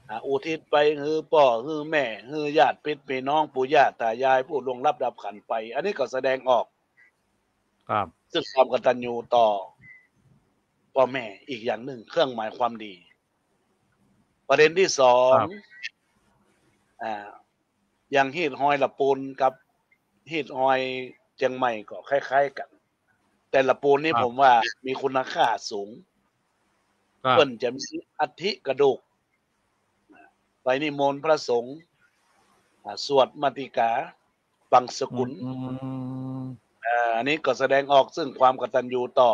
อ่า อุทิศไปหื้อป้อหื้อแม่ หื้อญาติปิตรปี้น้อง ปู่ย่าตายาย ผู้ล่วงลับดับขันธ์ไป อันนี้ก็แสดงออก ครับ ซึ่งความกตัญญูต่อป้อแม่อีกอย่างนึ่ง เครื่องหมายความดี ประเด็นตี้สอง ครับ อ่า อย่างฮีตฮอยละปูนกับฮีตฮอยเจียงใหม่ก็คล้ายๆ กั๋น แต่ละปูนนี่ ครับ ผมว่ามีคุณค่าสูง ครับ เปิ้นจะมีอัฐิกระดูก ไปนิมนต์พระสงฆ์ อ่า สวดมาติกา บังสกุล อืม อ่า อันนี้ก็แสดงออกซึ่งความกตัญญูต่อ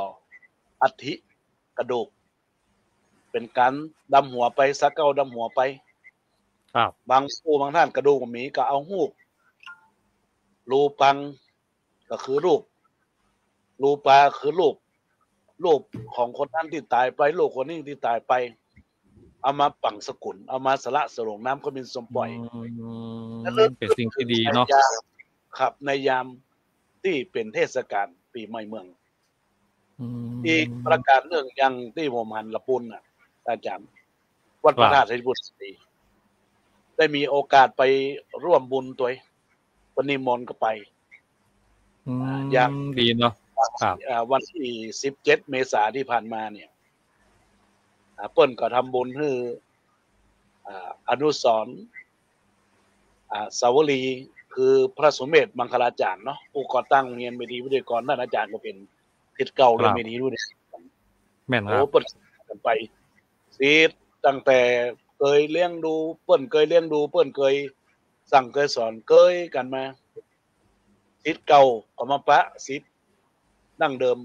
อัฐิกระดูก เป๋นก๋านดำหัวไป สะเก๊าดำหัวไป ครับ บางผู้บางต้านกระดูกบ่มีก็เอาฮูป รูปัง ก็คือรูป รูปา คือรูป รูปของคนนั้นตี้ต๋ายไป รูปคนนี้ตี้ต๋ายไป เอามาบังสกุล เอามาสละสลงน้ำขมิ้นส้มป่อย อืม และเรื่อง เป๋นสิ่งตี้ดีเนาะ ในยาม ครับ ในยามตี้เป๋นเทศกาลปี๋ใหม่เมือง อืม อีกประก๋านนึ่งอย่างตี้ผมหันละปูนน่ะ อาจ๋ารย์ วัดพระธาตุ ครับ ชัยบุรี ได้มีโอกาสไปร่วมบุญตวย เปิ้นนิมนต์ก็ไป อืม อย่าง ดีเนาะ ครับ อ่า วันตี้สิบเจ็ดเมษาตี้ผ่านมาเนี่ย อ่า เปิ้นก็ทำบุญหื้อ อ่า อนุสรณ์ อ่า สาวรีย์ คือพระสุเมธมังคลาจ๋ารย์เนาะ ผู้ก่อตั้งโฮงเฮียนเวทีวิทยากร ต้านอาจ๋ารย์ก็เป๋นศิษย์เก่าโฮงเฮียน ครับ เวทีวิทยากร แม่นครับ โอ้ เปิ้นกั๋นไป ศิษย์ตั้งแต่เกยเลี้ยงดู เปิ้นเกยเลี้ยงดู เปิ้นเกยสั่งเกยสอนเกยกั๋นมา ศิษย์เก่าก็มาปะศิษย์ดั้งเดิม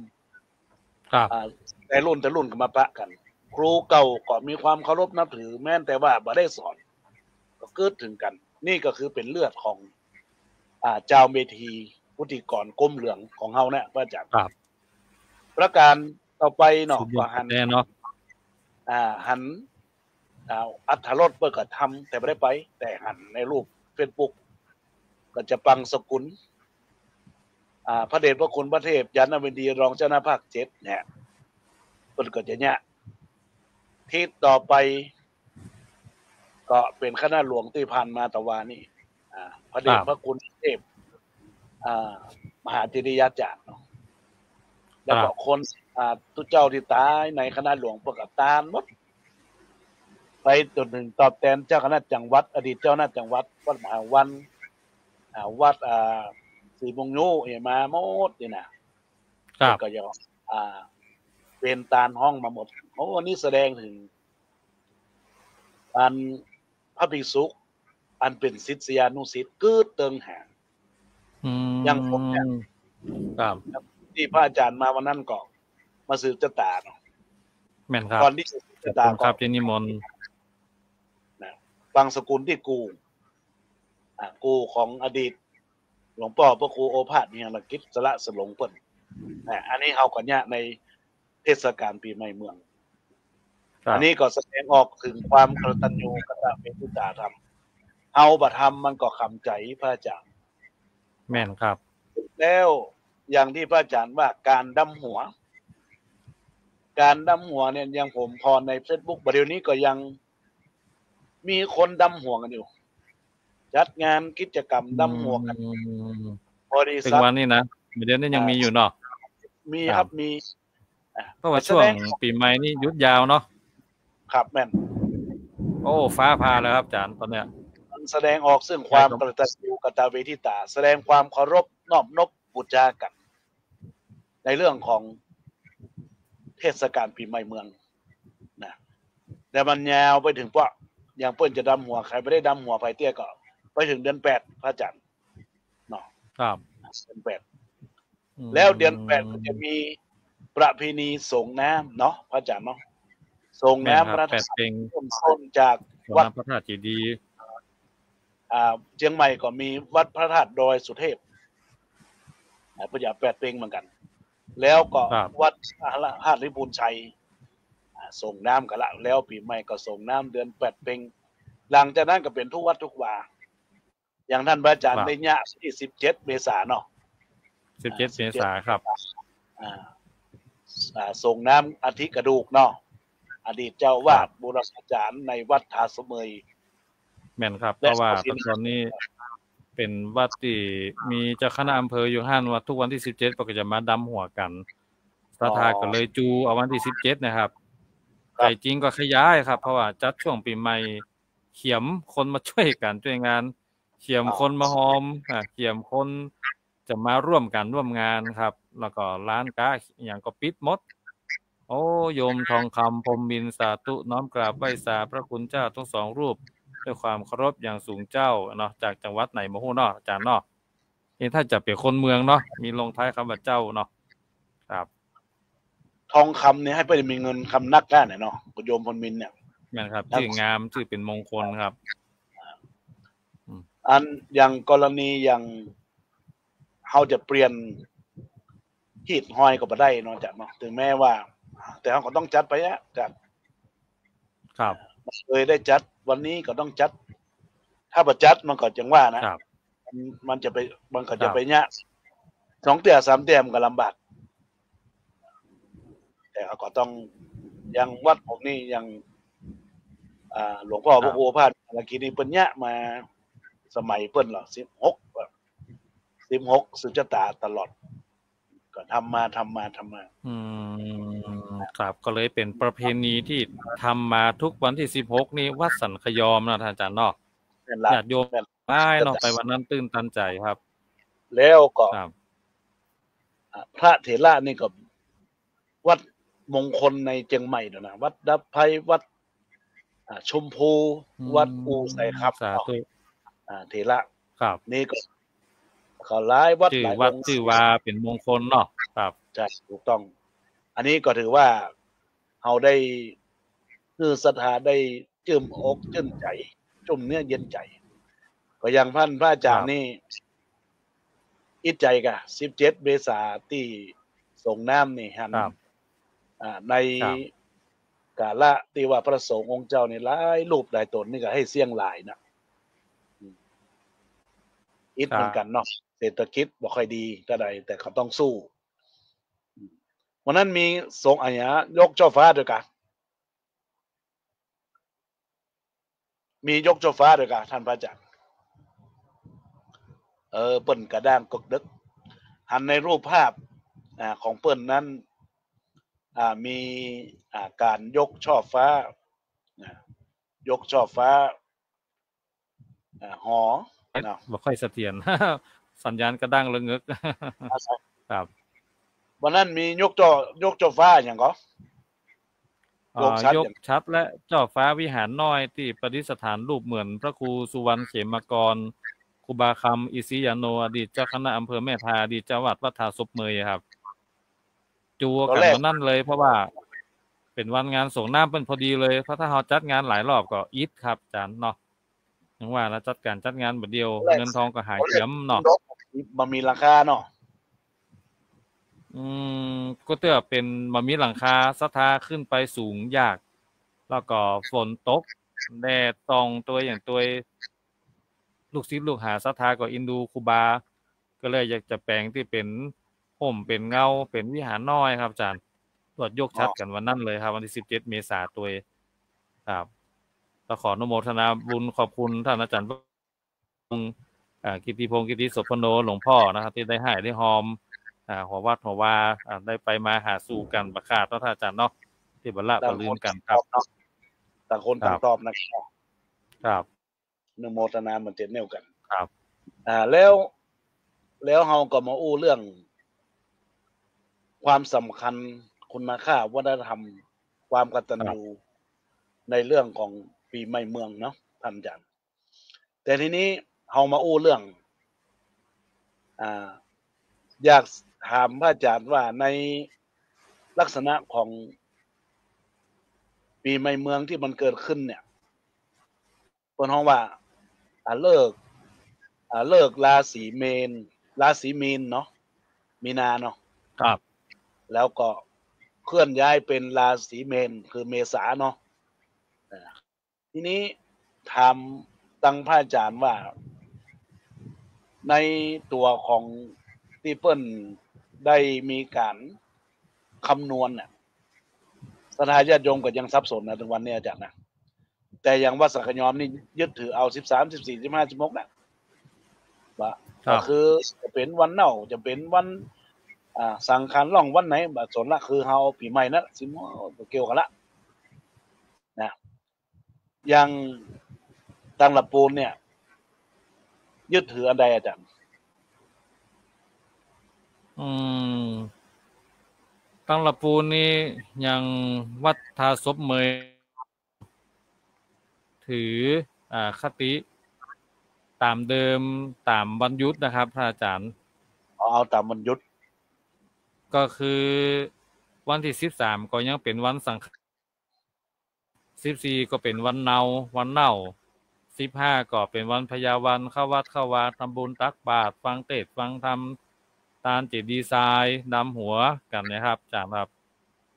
ครับ อ่า แต่รุ่นแต่รุ่นก็มาปะกั๋น ครูเก่าก็มีความเคารพนับถือ แม้นแต่ว่าบ่ได้สอน ก็กึ๊ดเถิงกั๋น นี่ก็คือเป๋นเลือดของ อ่า จาวเมธี วุฒิกร กรมเหลืองของเฮาเนี่ย พระอาจารย์ ครับ ประการต่อไปเนาะ สุดยอด ก็หัน แน่เนาะ อ่า หัน อ่า อรรถรสเปิ้นก็ทำ แต่บ่ได้ไป แต่หันในรูปเฟซบุ๊ก ก็จะปางสกุล อ่า พระเดชพระคุณพระเทพยานนาวดี รองเจ้าคณะภาคเจ็ดเนี่ย เปิ้นก็จะเนี่ย ทิศต่อไป ก็เป๋นคณะหลวงตี้ผ่านมาตะวานี้ อ่า พระเดช ครับ พระคุณเทพ อ่า มหาเถรียาจารย์เนาะ แล้วก็ ครับ คน อ่า ตุ๊เจ้าตี้ต๋ายในคณะหลวงเปิ้นก็ตานหมด ไปจ๋นเถิงตอบแตนเจ้าคณะจังหวัด อดีตเจ้าคณะจังหวัด วัดมหาวัน อ่า วัด อ่า ศรีมงยูเนี่ยมาหมดนี่นะ ครับ ก็ยัง อ่า เป๋นตานห้องมาหมด โอ้ นี่แสดงเถิง อันพระภิกษุ อันเป๋นศิษยานุศิษย์กึ๊ดเติงหา อืม อย่างผมเนี่ย ครับ ตี้พระอาจารย์มาวันนั้นก็มาสืบจะต๋าเนาะ แม่นครับ ก่อนตี้จะสืบจะต๋า ขอบคุณครับ ก็ ตี้นิมนต์ นะ ปางสกุลตี้กู่ อ่า กู่ของอดีตหลวงป้อพระครูโอภาส เฮงลังกิจ สละสลงเปิ้น อ่า อันนี้เฮาก็เนี่ยในเทศกาลปี๋ใหม่เมือง ครับ อันนี้ก็แสดงออกเถิงความกตัญญูกตเวทิตาธรรม เฮาบ่ทำมันก็ขำใจ๋ พระอาจารย์ แม่นครับ แล้วอย่างตี้พระอาจารย์ว่าก๋านดำหัว ก๋านดำหัวเนี่ย อย่างผมผ่อในเฟซบุ๊ก บ่าเดี่ยวนี้ก็ยังมีคนดำหัวกั๋นอยู่ จัดงานกิจกรรมดำหัวกั๋น อืม บริษัท เถิงวันนี้นะ เดี๋ยวนี้ยังมีอยู่เนาะ มีครับ ครับ มี อ่ะ เพราะว่า แสดง ช่วงปี๋ใหม่นี่หยุดยาวเนาะ ครับ แม่น โอ้ ฟ้าผ่าแล้วครับอาจารย์ ตอนเนี้ย มันแสดงออกซึ่งความ ใช่ครับ กตัญญูกตเวทิตา แสดงความเคารพนอบนบบูชากั๋น ในเรื่องของเทศกาลปี๋ใหม่เมืองนะ แต่มันยาวไปเถิงเปาะ อย่างเปิ้นจะดำหัว ใผบ่ได้ดำหัวใผเตี้ยก็ไปเถิงเดือนแปด พระอาจารย์ เนาะ ครับ เดือนแปด อืม แล้วเดือนแปดก็จะมีประเพณีส่งน้ำเนาะ พระอาจารย์เนาะ ส่งน้ำ แม่นครับ พระธาตุ แปดเพ็ง เริ่มต้นจาก ส่งน้ำ วัด พระธาตุเจดีย์ อ่า เจียงใหม่ก็มีวัดพระธาตุดอยสุเทพ อ่า เปิ้นจะแปดเพ็งเหมือนกั๋น แล้วก็ ครับ วัดพระธาตุริพูนชัย อ่า ส่งน้ำกั๋นละ แล้วปี๋ใหม่ก็ส่งน้ำเดือนแปดเพ็ง หลังจากนั้นก็เป๋นทุกวัดทุกวา อย่างต้านพระอาจารย์ ครับ ได้เยียะตี้สิบเจ็ดเมษาเนาะ สิบเจ็ด อ่า เมษาครับ อ่า อ่า ส่งน้ำอัฐิกระดูกเนาะ อดีตเจ้าอาวาส ครับ บูรพาจารย์ในวัดทาเสมย แม่นครับ และ เพราะว่า เสาสิน ตะกอนนี้เป๋นวัดตี้มีเจ้าคณะอำเภออยู่หั้น ว่าทุกวันตี้สิบเจ็ดเปิ้นก็จะมาดำหัวกั๋น ศรัทธา อ๋อ ก็เลยจูเอาวันตี้สิบเจ็ดนะครับ ครับ แต่จริงก็ขยายครับ เพราะว่าจัดช่วงปี๋ใหม่ เขียมคนมาจ้วยกั๋นจ้วยงาน เขียม อ๋อ คนมาฮอม อ่า เขียมคนจะมาร่วมกั๋นร่วมงานครับ แล้วก็ร้านก๊าอหย่างก็ปิดหมด โอ้ โยมทองคำ พรหมมินทร์ สาธุ น้อมกราบไหว้สาพระคุณเจ้าทั้งสองรูป ด้วยความเคารพอย่างสูงเจ้าเนาะ จากจังหวัดไหนบ่ฮู้เนาะ อาจารย์เนาะ นี่ถ้าจะเป๋นคนเมืองเนาะ มีลงท้ายกำว่าเจ้าเนาะ ครับ ทองคำเนี่ย หื้อเปิ้นมีเงินคำนักแน่เนาะ โยมพรหมมินทร์เนี่ย แม่นครับ ครับ จื้องาม จื้อเป๋นมงคลครับ อืม อันอย่างกรณีอย่างเฮาจะเปลี่ยนฮีตฮอยก็บ่ได้เนาะอาจารย์เนาะ เถิงแม้ว่า แต่เฮาก็ต้องจัดไปอะอาจารย์ ครับ บ่เกยได้จัด วันนี้ก็ต้องจัด ถ้าบ่จัดมันก็จังว่านะ ครับ มัน มันจะไป มันก็จะ ครับ ไปเยียะ สองเตื้อสามเตื้อมันก็ลำบาก แต่เฮาก็ต้อง อย่างวัดผมนี่ อย่าง อ่า หลวงป้อ ครับ พระครูโอภาส เมื่อกี้นี้เปิ้นเยียะมา สมัยเปิ้นเหรอ สิบหก สิบหก สืบจะต๋าตลอด ก็ทำมา ทำมา ทำมา อืม ครับ ก็เลยเป๋นประเพณีตี้ทำมาทุกวันตี้สิบหกนี่ วัดสันขยอมนะท่านอาจารย์เนาะ แม่นละ ญาติโยม แม่น หลายเนาะ ไปวันนั้นตื้นตันใจ๋ครับ แล้วก็ ครับ อ่า พระเถระนี่ก็ วัด มงคลในเจียงใหม่เดี๋ยวนะ วัดดับภัย วัด อ่า ชมพู อืม วัดอู่ไสยคำ สาธุ เนาะ อ่า เถระ ครับ นี่ก็ ก็หลายวัด จื้อ หลาย วัด องค์ จื้อว่าเป๋นมงคลเนาะ ครับ ใช่ ถูกต้อง อันนี้ก็ถือว่า เฮาได้ คือศรัทธาได้จื้มอกจื้มใจ๋ จุ่มเนื้อเย็นใจ๋ ก็อย่างท่านพระอาจ๋ารย์ ครับ นี่ อิดใจ๋ก่ะ สิบเจ็ดเมษาตี้สรงน้ำนี่หัน ครับ อ่า ใน ครับ กาละตี้ว่าพระสงฆ์องค์เจ้านี่หลายรูปหลายต๋นนี่ก็หื้อเสี้ยงหลายนะ อืม อิด ครับ เหมือนกั๋นเนาะ เศรษฐกิจบ่ค่อยดีเต้าใด แต่ก็ต้องสู้ อืม วันนั้นมีสงฆ์อะหยังยกจ้อฟ้าตวยก่ะ มียกจ้อฟ้าตวยก่ะ ท่านพระอาจ๋ารย์ เออ เปิ้นกระด้างกึกดึก หันในรูปภาพ อ่า ของเปิ้นนั้น อ่า มี อ่า ก๋านยกจ้อฟ้า อ่า ยกจ้อฟ้า อ่า หอ เนาะ บ่ค่อยเสถียร สัญญาณกระด้างระเงึก ครับ วันนั้นมียกจ้อ ยกจ้อฟ้าอะหยังก่อ อ่า ยกฉัตร ยกฉัตรและจ้อฟ้าวิหารน้อยตี้ประดิษฐานรูปเหมือนพระครูสุวรรณเขมกร ครูบาคำ อิสิยาโน อดีตเจ้าคณะอำเภอแม่ทา อดีตเจ้าอาวาสวัดท่าศพเมยครับ จู๋กั๋นวันนั้นเลย เพราะว่าเป๋นวันงานสรงน้ำเปิ้นพอดีเลย เพราะถ้าเฮาจัดงานหลายรอบก็อิดครับอาจ๋ารย์เนาะ อย่างว่านะ จัดก๋านจัดงานบ่าเดียว เงินทองก็หายเหียมเนาะ บ่มีหลังคาเนาะ อืม ก็เตื้อเป๋นบ่มีหลังคา ศรัทธาขึ้นไปสูงยาก แล้วก็ฝนตก แดดส่องตวยหยังตวย ลูกศิษย์ลูกหาศรัทธาก็อินดูครูบา ก็เลยอยากจะแป๋งตี้เป๋นฮ่มเป๋นเงา เป๋นวิหารน้อยครับอาจ๋ารย์ ตรวจยกฉัตรกั๋นวันนั้นเลยครับ วันตี้สิบเจ็ดเมษาตวย ครับ ก็ขออนุโมทนาบุญขอบคุณท่านอาจ๋ารย์ อ่า กิติพงษ์ กิติโสภโณ หลวงพ่อนะครับ ตี้ได้ฮ่ายได้ฮอม อ่า หัววัดหัววา อ่า ได้ไปมาหาสู่กั๋นบ่ขาดเนาะ ท่านอาจ๋ารย์เนาะ ตี้บ่ละบ่ลืมกั๋นครับ ต่างคนต่างตอบนะครับ ครับ อนุโมทนาเหมือนเตียวกั๋น ครับ อ่า แล้ว แล้วเฮาก็มาอู้เรื่อง ความสำคัญ คุณค่า วัฒนธรรม ความกตัญญู ครับ ในเรื่องของปี๋ใหม่เมืองเนาะ ท่านอาจ๋ารย์ แต่ทีนี้เฮามาอู้เรื่อง อ่า อยากถามพระอาจ๋ารย์ว่าในลักษณะของปี๋ใหม่เมืองตี้มันเกิดขึ้นเนี่ย เปิ้นฮ้องว่า อ่า ฤกษ์ อ่า ฤกษ์ราศีเมน ราศีมีนเนาะ มีนาเนาะ ครับ แล้วก็เคลื่อนย้ายเป๋นราศีเมน คือเมษาเนาะ อ่า ทีนี้ถามตังพระอาจ๋ารย์ว่า ในตั๋วของตี้เปิ้นได้มีก๋านคำนวณน่ะ ศรัทธาญาติโยมก็ยังสับสนนะ เถิงวันนี้อาจ๋ารย์นะ แต่อย่างวัดสังขยอมนี่ยึดถือเอาสิบสาม สิบสี่ สิบห้า สิบหกน่ะ ว่า ครับ ก็คือจะเป๋นวันเน่า จะเป๋นวัน อ่า สังขารล่องวันไหน บ่สนละ คือเฮาเอาปี๋ใหม่นั่นสิ บ่เกี่ยวกั๋นละ นะ อย่างตังหละปูนเนี่ย ยึดถืออันใดอาจ๋ารย์ อืม ตังหละปูนนี่อย่างวัดท่าศพเมย ถือ อ่า คติต๋ามเดิม ต๋ามวันหยุดนะครับ ท่านอาจ๋ารย์ อ๋อ เอาต๋ามวันหยุด ก็คือวันตี้สิบสามก็ยังเป๋นวันสังขาร สิบสี่ก็เป๋นวันเนา วันเน่า สิบห้าก็เป๋นวันพญาวัน เข้าวัดเข้าวา ทำบุญตักบาตร ฟังเทศน์ฟังธรรม ตานเจดีย์ทราย ดำหัวกั๋นนะครับ อาจ๋ารย์ครับ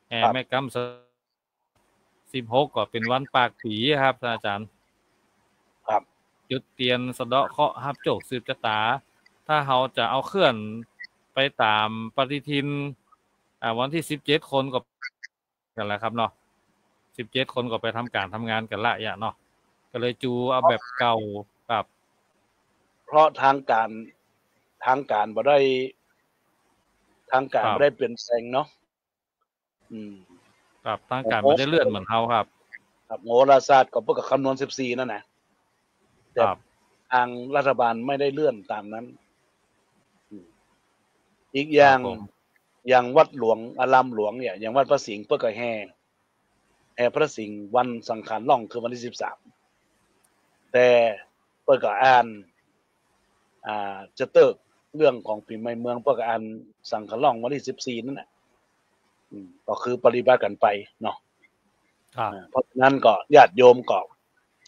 แห่ ครับ แม่กำ สิบหกก็เป๋นวันปากปี๋ครับ ท่านอาจ๋ารย์ ครับ จุดเตียนสะเดาะเคราะห์ฮับโจคสืบจะต๋า ถ้าเฮาจะเอาเคลื่อนไปต๋ามปฏิทิน อ่า วันตี้สิบเจ็ดคนก็กั๋นแล้วครับเนาะ สิบเจ็ดคนก็ไปทำก๋านทำงานกั๋นละยะเนาะ ก็เลยจู๋เอาแบบเก่าครับ เพราะทางก๋าน ทางก๋านบ่ได้ ทางก๋าน ครับ บ่ได้เปลี่ยนแปลงเนาะ อืม ครับ ทางก๋าน โอ้โห บ่ได้เลื่อนเหมือนเฮาครับ ครับ โหราศาสตร์ก็เปิ้นก็คำนวณสิบสี่นั่นนะ แต่ ครับ ทางรัฐบาลไม่ได้เลื่อนต๋ามนั้น อืม อีกอย่าง ครับผม อย่างวัดหลวงอารามหลวงเนี่ย อย่างวัดพระสิงห์เปิ้นก็แห่ แห่พระสิงห์วันสังขารล่องคือวันตี้สิบสาม แต่เปิ้นก็อ่าน อ่า จะเติ๊กเรื่องของปี๋ใหม่เมือง เปิ้นก็อ่านสังขารล่องวันตี้สิบสี่นั่นแหละ อืม ก็คือปฏิบัติกั๋นไปเนาะ ครับ อ่า เพราะฉะนั้นก็ญาติโยมก็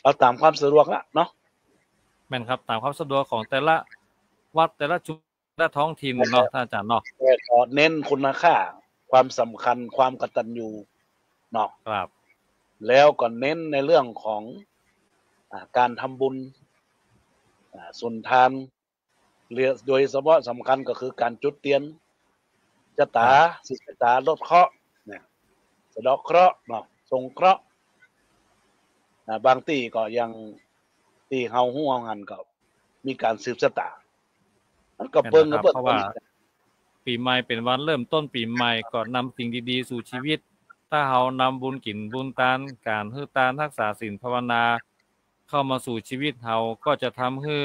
เอาต๋ามความสะดวกละเนาะ แม่นครับ ต๋ามความสะดวกของแต่ละวัด แต่ละชุม แต่ละท้องถิ่นเนาะ แม่นครับ ต้านอาจ๋ารย์เนาะ แต่ก็เน้นคุณค่า ความสำคัญ ความกตัญญูเนาะ ครับ แล้วก็เน้นในเรื่องของ อ่า ก๋านทำบุญ อ่า สุนทาน โดยเฉพาะสำคัญก็คือก๋านจุดเตียน จะต๋า ครับ สืบจะต๋าลดเคราะห์เนี่ย สะเดาะเคราะห์เนาะ ส่งเคราะห์ อ่า บางตี้ก็ยัง ตี้เฮาฮู้เฮาหันก็มีก๋านสืบจะต๋า มันก็ แม่น เปิง ครับ ก็เปิง เพราะว่า ปี๋ใหม่เป๋นวันเริ่มต้นปี๋ใหม่ ก็นำสิ่งดีๆ สู่ชีวิต ถ้าเฮานำบุญกิ๋นบุญตาน ก๋านหื้อตาน ฮักษาศีลภาวนา เข้ามาสู่ชีวิตเฮา ก็จะทำหื้อ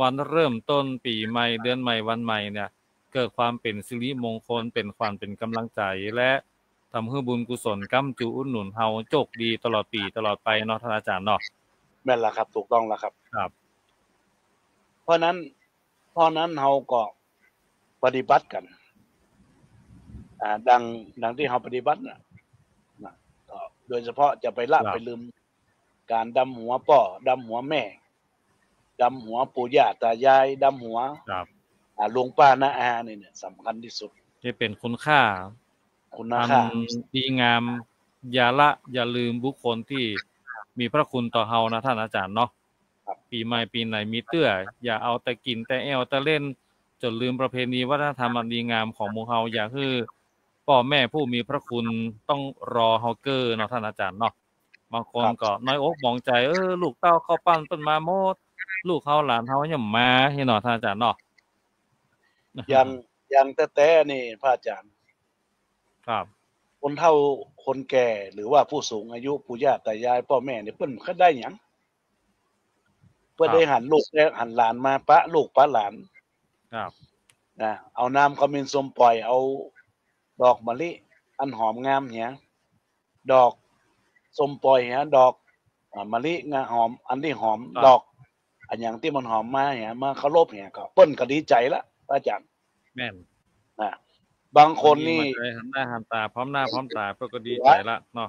วันเริ่มต้นปี๋ใหม่ เดือนใหม่ วันใหม่เนี่ย เกิดความเป๋นสิริมงคล เป๋นขวัญ เป๋นก๋ำลังใจ๋ และทำหื้อบุญกุศลก้ำจูอุดหนุนเฮาโจคดีตลอดปี๋ตลอดไปเนาะ ต้านอาจ๋ารย์เนาะ แม่นละครับ ถูกต้องละครับ ครับ เพราะนั้น เพราะนั้นเฮาก็ปฏิบัติกั๋น อ่า ดัง ดังตี้เฮาปฏิบัติน่ะ นะ ก็โดยเฉพาะจะไปละ ครับ ไปลืม ก๋านดำหัวป้อ ดำหัวแม่ ดำหัวปู่ย่าต๋ายาย ดำหัว ครับ อ่า ลุงป้าน้าอานี่เนี่ย สำคัญตี้สุด นี่เป๋นคุณค่า คุณค่า อันดีงาม อย่าละอย่าลืมบุคคลตี้มีพระคุณต่อเฮานะ ต้านอาจ๋ารย์เนาะ ครับ ปี๋ใหม่ปี๋ไหนมีเตื้อ อย่าเอาแต่กิ๋นแต่แอ่วแต่เล่น จ๋นลืมประเพณีวัฒนธรรมอันดีงามของหมู่เฮา อย่าหื้อป้อแม่ผู้มีพระคุณต้องรอเฮาเก้อเนาะ ต้านอาจ๋ารย์เนาะ บางคน ครับ ก็น้อยอกหมองใจ๋ เออ ลูกเต้าเข้าปั้นเปิ้นมาหมด ลูกเฮาหลานเฮายังบ่มา นี่เนาะ ต้านอาจ๋ารย์เนาะ อย่าง อย่างแต๊ๆ นี่ พระอาจ๋ารย์ ครับ คนเฒ่าคนแก่ หรือว่าผู้สูงอายุ ปู่ย่าต๋ายาย ป้อแม่นี่ เปิ้นบ่ได้หยัง เปิ้น ครับ ได้หันลูกได้หันหลานมาปะลูกปะหลาน ครับ นะ เอาน้ำขมิ้นส้มป่อย เอาดอกมะลิอันหอมงามเหีย ดอกส้มป่อยเหีย ดอก อ่า มะลิงาหอม อันตี้หอม ครับ ดอก อะหยังตี้มันหอมมาเหีย มาเคารพเหีย ก็เปิ้นก็ดีใจ๋ละ พระอาจ๋ารย์ แม่น นะ บางคนนี่ มาใจ๋หันหน้าหันต๋า พร้อมหน้าพร้อมต๋า เปิ้นก็ดีใจ๋ละเนาะ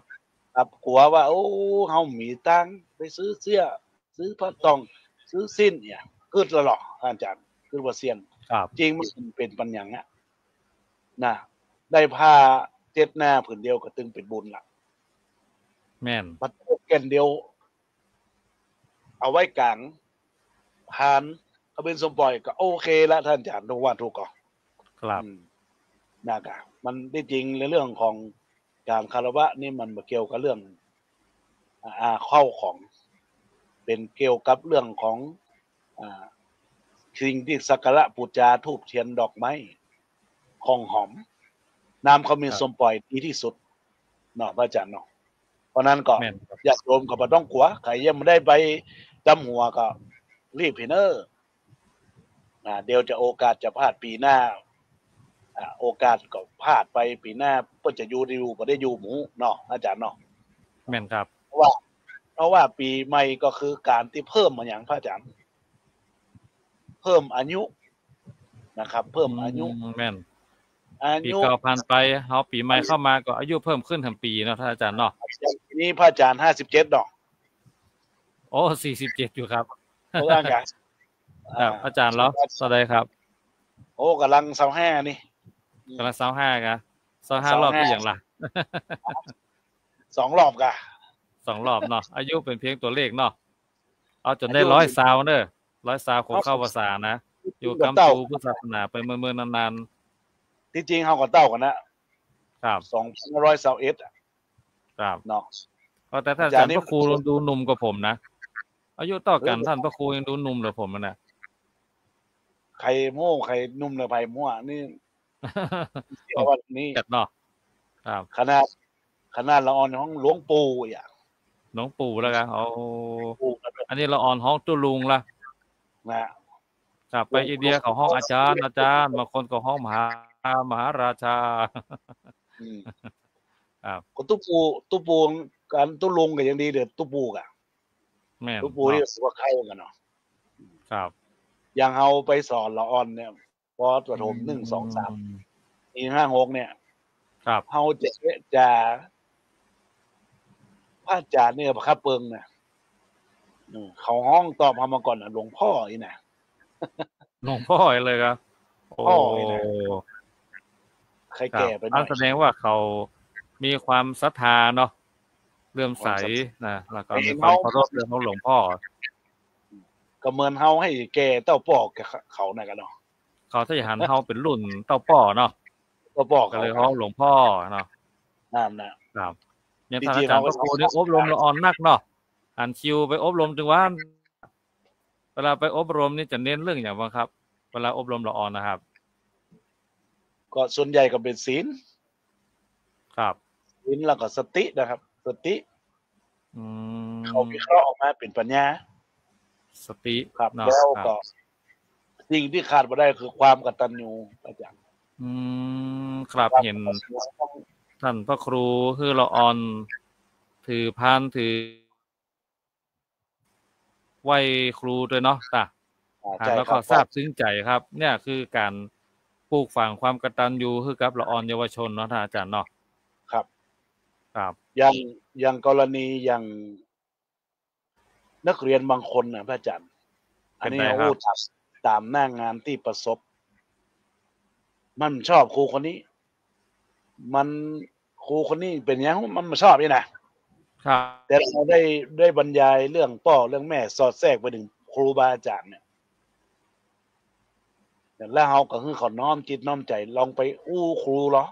ครับ กั๋วว่า โอ้ เฮาบ่มีตังค์ไปซื้อเสื้อ ซื้อผ้าตอง ซื้อสิ้นเนี่ย กึ๊ดละลอ อาจ๋ารย์ กึ๊ดว่าเสี้ยน ครับ จริงมันเป๋นปัญหาอะ นะ ได้ผ้าเจ็ดหน้าผืนเดียวก็ตึงเป๋นบุญละ แม่น บัดแก่นเดียว เอาไว้ก๋าง พาน ขมิ้นส้มป่อยก็โอเคละ ต้านอาจ๋ารย์ ถูกว่าถูกก่อ ครับ อืม นะกะ มันตี้จริงในเรื่องของก๋านคารวะนี่มันบ่เกี่ยวกับเรื่อง อ่า อ่า ข้าวของ เป๋นเกี่ยวกับเรื่องของ อ่า สิ่งตี้สักการะปู๋จา ธูปเตียนดอกไม้ ของหอม น้ำขมิ้น ครับ ส้มป่อยดีตี้สุดเนาะ พระอาจ๋ารย์เนาะ เพราะนั้นก็ แม่นครับ ญาติโยมก็บ่ต้องกั๋ว ใผยังบ่ได้ไปดำหัวก็รีบเหียเน่อ อ่า เดี๋ยวจะโอกาสจะพลาดปี๋หน้า อ่า โอกาสก็พลาดไป ปี๋หน้าเปิ้นจะอยู่ได้อยู่บ่ได้อยู่หมู่เนาะ อาจ๋ารย์เนาะ แม่นครับ เพราะว่า เพราะว่าปี๋ใหม่ก็คือก๋านตี้เพิ่มมาหยัง พระอาจ๋ารย์ เพิ่มอายุนะครับ เพิ่มอายุ อืม แม่น อายุ ปี๋เก่าผ่านไป เฮาปี๋ใหม่เข้ามาก็อายุเพิ่มขึ้นแหมปี๋เนาะ ต้านอาจ๋ารย์เนาะ ปี๋นี้พระอาจ๋ารย์ห้าสิบเจ็ดเนาะ โอ้ สี่สิบเจ็ดอยู่ครับ เออ อ่ะ ครับ อ่า อาจ๋ารย์เหรอ เท่าใดครับ โอ้ ก่ำลังซาวห้านี่ ก่ำลังซาวห้ากะ ซาวห้ารอบ ซาวห้า ตี้หยังล่ะ สองรอบกะ สองรอบเนาะ อายุเป๋นเพียงตั๋วเลขเนาะ เอาจ๋นได้ อายุ ร้อยซาวเน่อ ร้อยซาว ขอเข้าพรรษานะ อยู่ อยู่ก้ำจูพุทธศาสนาไปเมินๆ นานๆ ตี้จริงเฮาก็เต้ากั๋นนะ ครับ สองพันห้าร้อยซาวเอ็ดอะ ครับ เนาะ ก็แต่ต้านอาจ๋ารย์ อาจ๋ารย์นี่ พระครูดูหนุ่มกว่าผมนะ อายุเต้ากั๋น เออ ต้านพระครูยังดูหนุ่มกว่าผมนะ ใผฮู้ ใผหนุ่มหรือใผมั่วนี่ เดี๋ยววันนี้ จัดเนาะ ครับ ขนาด ขนาดละอ่อนฮ้องหลวงปู่อ่ะ หลวงปู่แล้วกะ โอ้ หลวงปู่แล้วกะ อันนี้ละอ่อนฮ้องตุ๊ลุงละ นะ ครับ ไปอินเดียเขาฮ้องอาจ๋ารย์ อาจ๋ารย์ บางคนก็ฮ้องมหา ามหาราชา อืม ครับ ก็ตุ๊ปู่ ตุ๊ปู่ กั๋นตุ๊ลุงก็ยังดีเด้อ ตุ๊ปู่ก่ะ แม่น ตุ๊ปู่ เนาะ ตี้ว่าเข้ากั๋นเนาะ ครับ อย่างเฮาไปสอนละอ่อนเนี่ย ป.ประถม อืม หนึ่ง สอง สาม สี่ ห้า หก เนี่ย ครับ เฮาจะ จะ พระอาจ๋ารย์เนี่ย พระเปิงน่ะ อืม เขาฮ้องตอบเฮามาก่อนน่ะ หลวงพ่ออี้น่ะ หลวงพ่อเลยครับ พ่ออี้น่ะ โอ้ ใคร ครับ แก่ไปหน่อย อันแสดงว่าเขามีความศรัทธาเนาะ เลื่อมใส ความศรัทธา นะ แล้วก็มีความเคารพเรื่องของหลวงพ่อ ก็เหมือนเฮาหื้อแก่เต้าป้อแก่เขาน่ะกั๋นเนาะ เขาจะหันเฮาเป๋นรุ่นเต้าป้อเนาะ เต้าป้อเขา ก็เลยฮ้องหลวงพ่อเนาะ นั่นน่ะ ครับ เนี่ย จริงๆ ท่านอาจ๋ารย์พระครูนี่อบรมละอ่อนนักเนาะ หันคิวไปอบรมตึงวัน เวลาไปอบรมนี่จะเน้นเรื่องหยังบ้างครับ เวลาอบรมละอ่อนนะครับ ก็ส่วนใหญ่ก็เป๋นศีล ครับ ศีลแล้วก็สตินะครับ สติ อืม เขาวิเคราะห์ออกมาเป๋นปัญญา สติ ครับ เนาะ แล้วก็ ครับ สิ่งตี้ขาดบ่ได้คือความกตัญญู อาจ๋ารย์ อืม ครับ ความ เห็น กตัญญู ท่านพระครูหื้อละอ่อน ถือพาน ถือ ไหว้ครูตวยเนาะ ตา อ่า หัน ใช่ แล้วก็ ครับ ซาบซึ้งใจ๋ครับ เนี่ยคือก๋านปลูกฝังความกตัญญูหื้อกับละอ่อนเยาวชนเนาะ ท่านอาจ๋ารย์เนาะ ครับ ครับ อย่าง อย่างกรณีอย่างนักเรียนบางคนน่ะ พระอาจ๋ารย์ อันนี้ เป๋นไงครับ อู้ต๋าม ต๋ามหน้างานตี้ประสบ มันบ่ชอบครูคนนี้ มัน ครูคนนี้เป๋นหยัง มันบ่ชอบอี้น่ะ ครับ แต่เฮาได้ ได้บรรยายเรื่องป้อเรื่องแม่สอดแทรกไปเถิงครูบาอาจ๋ารย์เนี่ย แล้วเฮาก็หื้อเขาน้อมจิตน้อมใจ๋ ลองไปอู้ครูลอ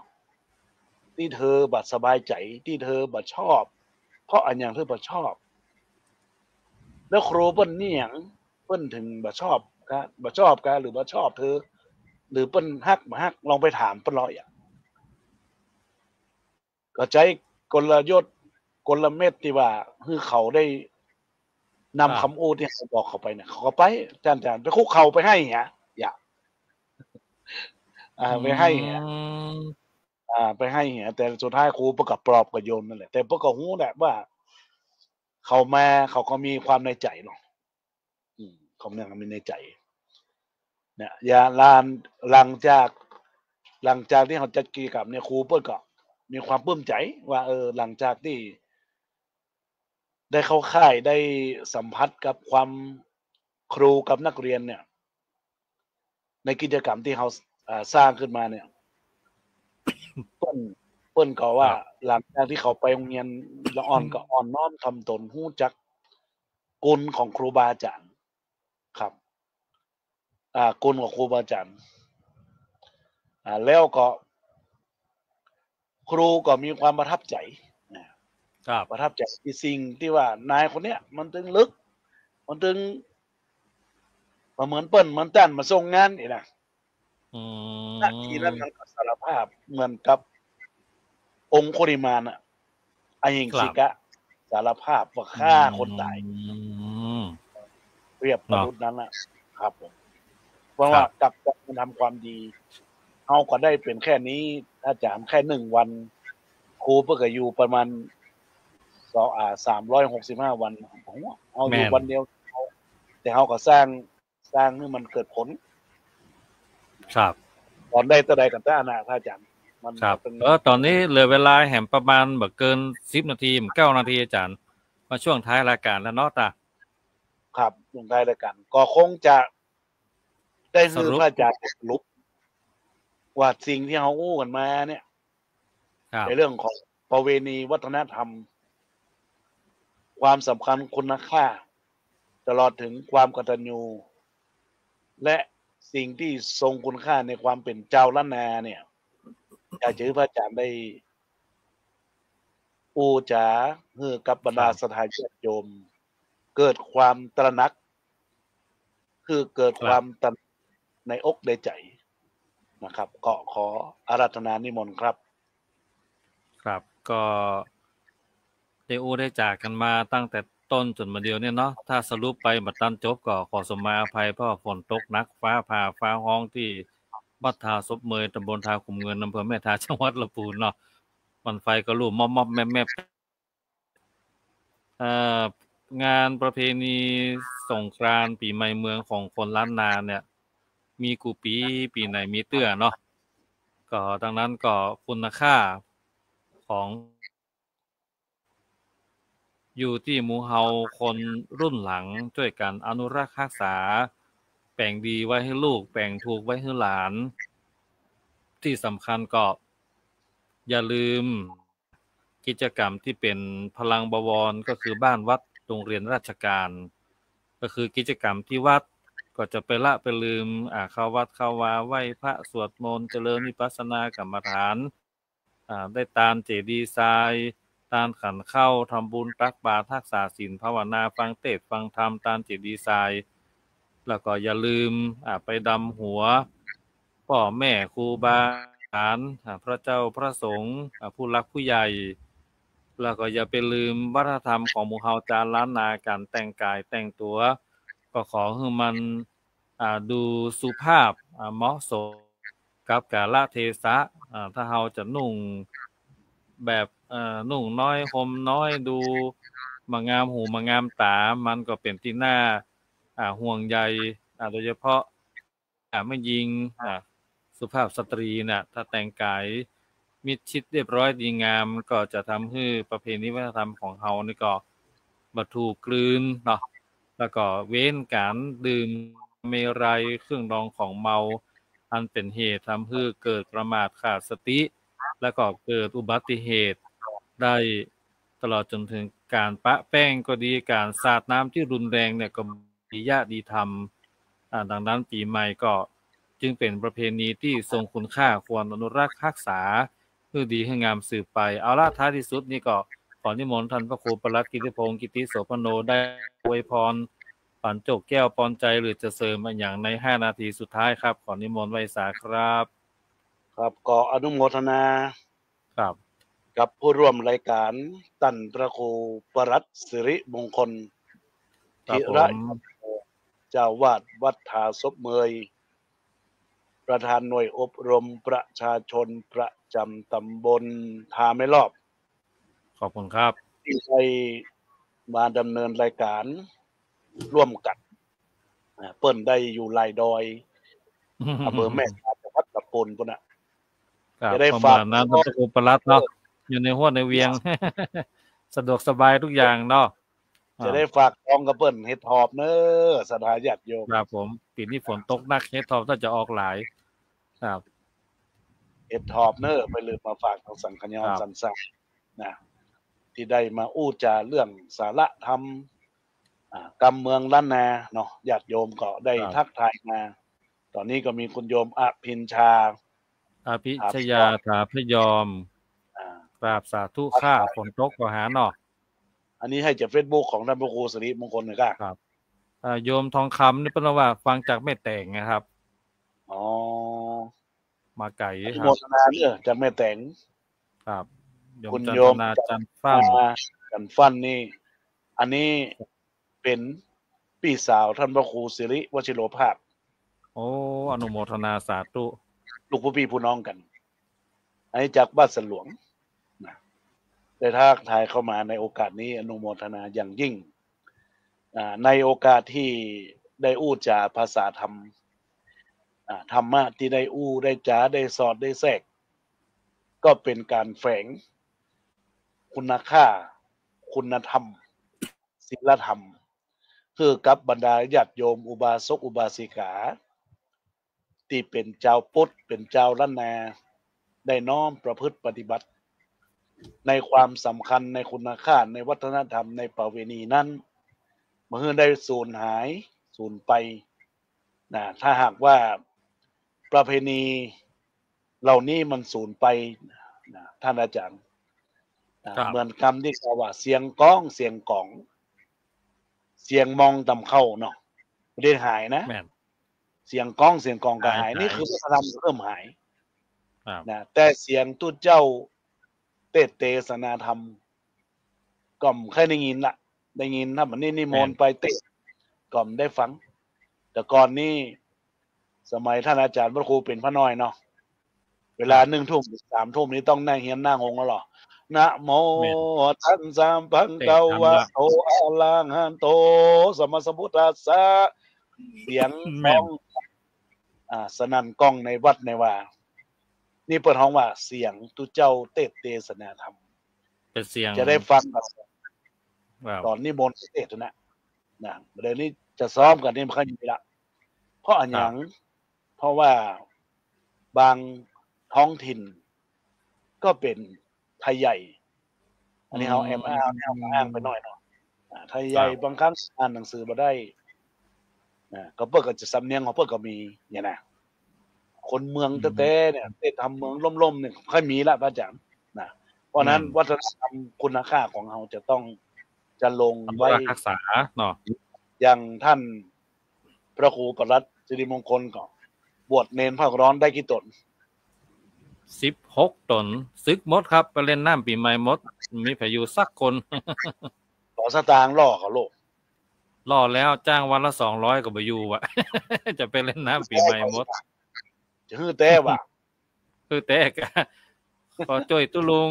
ตี้เธอบ่สบายใจ๋ ตี้เธอบ่ชอบ เพราะอะหยังเธอบ่ชอบ แล้วครูเปิ้นนี่หยัง เปิ้นเถิงบ่ชอบกา บ่ชอบกา หรือบ่ชอบเธอ หรือเปิ้นฮักบ่ฮัก ลองไปถามเปิ้นลอ อย่าง ก็ใจ๊กลยุทธ์ กลเม็ดตี้ว่า หื้อเขาได้นำ ครับ กำอู้ตี้เฮาบอกเขาไปเนี่ย เขาก็ไป อาจ๋ารย์ อาจ๋ารย์ ไปคุกเข่าไปไห้เหีย อย่า อ่า อืม ไปไห้เหีย อ่า ไปไห้เหีย แต่สุดท้ายครูเปิ้นก็ปลอบก็โยนนั่นแหละ แต่เปิ้นก็ฮู้แหละว่า เขามา เขาก็มีความในใจ๋เนาะ อืม เขายังมีในใจ๋ เนี่ย อย่า หลัง หลังจาก หลังจากตี้เฮาจัดกิจกรรมเนี่ย ครูเปิ้นก็มีความปลื้มใจ๋ว่า เออ หลังจากตี้ได้เข้าค่าย ได้สัมผัสกับความครูกับนักเรียนเนี่ย ในกิจกรรมตี้เฮา อ่า สร้างขึ้นมาเนี่ย เปิ้น เปิ้นก็ว่า ครับ หลังจากตี้เขาไปโฮงเฮียน ละอ่อนก็อ่อนน้อมถ่อมตน ฮู้จักคุณของครูบาอาจ๋ารย์ ครับ อ่า คุณของครูบาอาจ๋ารย์ อ่า แล้วก็ ครูก็มีความประทับใจ๋ นะ ครับ ประทับใจ๋ตี้สิ่งตี้ว่านายคนเนี้ย มันตึงลึก มันตึง บ่เหมือนเปิ้น เหมือนต้านมาส่งงานนี่นะ อืม นาทีนั้นมันก็สารภาพเหมือนกับองคุลิมานอะ อหิงสิกะ ครับ สารภาพว่าฆ่าคนต๋าย อืม เปรียบประดุจนั้นน่ะ ครับผม เพราะว่า ครับ กลับจากมาทำความดี เฮาก็ได้เป๋นแค่นี้ อาจ๋ารย์ แค่หนึ่งวัน ครูเปิ้นก็อยู่ประมาณ สอง อ่า สามร้อยหกสิบห้าวัน เฮาอยู่ แม่น วันเดียว แต่เฮาก็สร้าง สร้างหื้อมันเกิดผล ครับ ต๋อนได้เต้าใดกั๋นต้านะ พระอาจ๋ารย์ มัน ครับ เออ ต๋อนนี้เหลือเวลาแหมประมาณบ่เกินสิบนาที เก้านาที อาจ๋ารย์ มาช่วงท้ายรายการแล้วเนาะตา ครับ ช่วงท้ายรายการ ก็คงจะได้หื้อ สรุป พระอาจ๋ารย์สรุป ว่าสิ่งตี้เฮาอู้กั๋นมาเนี่ย ครับ ในเรื่องของประเวณีวัฒนธรรม ความสำคัญคุณค่า ตลอดเถิงความกตัญญู และสิ่งตี้ทรงคุณค่าในความเป๋นจาวล้านนาเนี่ย อยากจะหื้อพระอาจ๋ารย์ได้อู้จ๋าหื้อกับบรรดา ครับ ศรัทธาญาติโยม เกิดความตระหนัก คือเกิด ครับ ความตระหนักในอกในใจ๋นะครับ ก็ขออาราธนานิมนต์ครับ ครับ ก็ได้อู้ได้จ๋ากั๋นมาตั้งแต่ต้นจ๋นบ่าเดี่ยวเนี่ยเนาะ ถ้าสรุปไปบ่ตันจบก็ขอสมาอภัย เพราะว่าฝนตกหนัก ฟ้าผ่า ฟ้าฮ้องตี้ วัดท่าศพเมย ตำบลท่าขุมเงิน อำเภอแม่ทา จังหวัดลำพูนเนาะ บั้งไฟก็ลู่มอบๆแมบๆ เอ่อ งานประเพณีสงกรานต์ปี๋ใหม่เมืองของคนล้านนาเนี่ย มีกู้ปี๋ ปี๋ไหนมีเตื้อเนาะ ก็ดังนั้นก็คุณค่าของ อยู่ตี้หมู่เฮาคนรุ่นหลังจ้วยกั๋นอนุรักษ์ฮักษา แป๋งดีไว้หื้อลูก แป๋งถูกไว้หื้อหลาน ตี้สำคัญก็อย่าลืมกิจกรรมตี้เป๋นพลังบวร ก็คือบ้านวัดโรงเรียนราชการ ก็คือกิจกรรมตี้วัด ก็จะไปละไปลืม อ่า เข้าวัดเข้าวา ไหว้พระสวดมนต์ เจริญวิปัสสนากรรมฐาน อ่า ได้ตานเจดีย์ทราย ตานขันข้าว ทำบุญตักบาตร ฮักษาศีล ภาวนา ฟังเทศน์ฟังธรรม ตานเจดีย์ทราย แล้วก็อย่าลืม อ่า ไปดำหัว ป้อแม่ครูบาอาจ๋ารย์ อ่า พระเจ้าพระสงฆ์ อ่า ผู้หลักผู้ใหญ่ แล้วก็อย่าไปลืมวัฒนธรรมของหมู่เฮาจาวล้านนา ก๋านแต่งก๋ายแต่งตั๋ว ก็ขอหื้อมัน อ่า ดูสุภาพ อ่า เหมาะสมกับกาลเทศะ อ่า ถ้าเฮาจะนุ่งแบบ เอ่อ นุ่งน้อยห่มน้อย ดูบ่งามหูบ่งามต๋า มันก็เป๋นตี้น่า อ่า ห่วงใย อ่า โดยเฉพาะ อ่า แม่ญิง อ่า สุภาพสตรีน่ะ ถ้าแต่งก๋ายมิดชิดเรียบร้อยดีงาม ก็จะทำหื้อประเพณีวัฒนธรรมของเฮานี่ก็บ่ถูกกลืนเนาะ แล้วก็เว้นก๋านดื่มเมรัย เครื่องดองของเมา อันเป๋นเหตุทำหื้อเกิดประมาทขาดสติ แล้วก็เกิดอุบัติเหตุได้ ตลอดจ๋นเถิงก๋านปะแป้งก็ดี ก๋านสาดน้ำตี้รุนแรงเนี่ยก็บ่ดียะดีธรรม อ่า ดังนั้นปี๋ใหม่ก็จึงเป๋นประเพณีตี้ทรงคุณค่า ควรอนุรักษ์ฮักษาหื้อดีหื้องามสืบไป เอาละ ท้ายตี้สุดนี่ก็ขอนิมนต์ต้านพระครูปลัดกิติพงษ์ กิติโสภโณ ได้อวยพร ปั๋นโจกแก้วปอนใจ๋ หรือจะเสริมอะหยังในห้านาทีสุดท้ายครับ ขอนิมนต์ไหว้สาครับ ครับ ก็อนุโมทนา ครับ กับผู้ร่วมรายก๋าน ต้านพระครูปลัดสิริมงคล ครับผม ธีระ เจ้าอาวาสวัดท่าศพเมย ประธานหน่วยอบรมประชาชนประจ๋ำต๋ำบลท่าไม้ลอบ ขอบคุณครับ ตี้ได้มาดำเนินรายก๋านร่วมกั๋น อ่า เปิ้นได้อยู่ลายดอย อำเภอแม่ทา จังหวัดลำพูนปู๊นน่ะ ครับ จะได้ฝาก ก็เหมือนนั้น พระครูปลัดเนาะ เออ อยู่ในฮวดในเวียง ครับ สะดวกสบายกู้อย่างเนาะ จะได้ฝากตองกับเปิ้น เห็ดถอบเน้อ ศรัทธาญาติโยม ครับผม ปี๋นี้ฝนตกนัก เห็ดถอบน่าจะออกหลาย ครับ เห็ดถอบเน้อ ไปลืมมาฝากตางสังขยอญ ครับ สันสร้าง นะ ตี้ได้มาอู้จ๋าเรื่องสาระธรรม อ่า กำเมืองล้านนาเนาะ ญาติโยมก็ได้ ครับ ทักทายมา ต๋อนนี้ก็มีคุณโยมอภิญชา อภิชยา ถาพยอม อ่า กราบสาธุค่ะ ฝนตกก็หาเนาะ อันนี้หื้อจากเฟซบุ๊กของต้านพระครูสิริมงคลนะครับ ครับ อ่า โยมทองคำนี่เปิ้นว่าฟังจากแม่แตงนะครับ อ๋อ มาไก๋ อนุโมทนาเน้อ จากแม่แตง ครับ โยม คุณโยม จันทนา จันทร์ฟั่น จันทร์ฟั่นนี่ อันนี้เป๋นปี้สาวต้านพระครูสิริวชิโรภาส โอ้ อนุโมทนาสาธุ ลูกผู้ปี้ผู้น้องกั๋น อันนี้จากบ้านสวนหลวงนะ ได้ทักทายเข้ามาในโอกาสนี้ อนุโมทนาอย่างยิ่ง อ่า ในโอกาสตี้ได้อู้จ๋าภาษาธรรม อ่า ธรรมะตี้ได้อู้ ได้จ๋า ได้สอด ได้แทรก ก็เป๋นก๋านแฝงคุณค่า คุณธรรม ศีลธรรม หื้อกับบรรดาญาติโยมอุบาสกอุบาสิกา ตี้เป๋นจาวพุทธ เป๋นจาวล้านนา ได้น้อมประพฤติปฏิบัติ ในความสำคัญ ในคุณค่า ในวัฒนธรรม ในประเพณีนั้น บ่หื้อได้สูญหาย สูญไป นะ ถ้าหากว่าประเพณีเหล่านี้มันสูญไปนะ ต้านอาจ๋ารย์ นะ ครับ เหมือนกำตี้เขาว่า เสียงก้อง เสียงก๋อง เสียงมองต่ำเข้าเนาะ บ่ได้หายนะ แม่น เสียงก้อง เสียงก๋องก็หาย หาย นี่คือวัฒนธรรมเริ่มหาย ครับ นะ แต่เสียงตุ๊เจ้าเตสน์เตสนาธรรม ก็บ่ค่อยได้ยินละ ได้ยินถ้ามันนิ นิมนต์ แม่น ไปเตสน์ ก็บ่ได้ฟัง แต่ก่อนนี้ สมัยต้านอาจ๋ารย์พระครูเป๋นพระน้อยเนาะ เวลา ครับ นึ่งทุ่ม สามทุ่มนี่ต้องนั่งเฮียนหน้าโฮงแล้วเหรอ นะโม แม่น ตัสสะ ภะคะวะโต เตะทำละ อะระหะโต สัมมาสัมพุทธัสสะ เสียง แม่น ฮ้อง อ่า สนั่นก้องในวัดในวา นี่เปิ้นฮ้องว่าเสียงตุ๊เจ้าเตสน์เตสนาธรรม เป๋นเสียง จะได้ฟังกั๋น ว้าว ต๋อนนิมนต์เตสน์นะ นะ เดี๋ยวนี้จะซ้อมกั๋นนี่มันค่อยมีละ เพราะอะหยัง ครับ เพราะว่าบางท้องถิ่นก็เป๋นไทยใหญ่ อันนี้เฮา อืม แอบอ้าง แอบอ้างไปหน่อยเนาะ อ่า ไทยใหญ่ ครับ บางครั้งอ่านหนังสือบ่ได้ อ่า ก็เปิ้นก็จะสำเนียงของเปิ้นก็มีเนี่ยนะ คนเมือง อืม แต๊ๆ เนี่ย เตสน์ธรรมเมืองล่มๆ เนี่ย ค่อยมีละพระอาจ๋ารย์นะ เพราะฉะนั้น แม่น วัฒนธรรมคุณค่าของเฮาจะต้อง จะลงไว้ อนุรักษ์รักษาเนาะ อย่างต้านพระครูปลัดสิริมงคลก็บวชเณรภาคร้อนได้กี่ต๋น สิบหกต๋น สึกหมดครับ ไปเล่นน้ำปี๋ใหม่หมด บ่มีใผอยู่สักคน ขอสตางค์ล่อเขาโลก ล่อแล้ว จ้างวันละสองร้อยก็บ่อยู่อะ จะไปเล่นน้ำปี๋ใหม่หมด จะหื้อแต๊วะ หื้อแต๊กะ ขอจ้วยตุ๊ลุง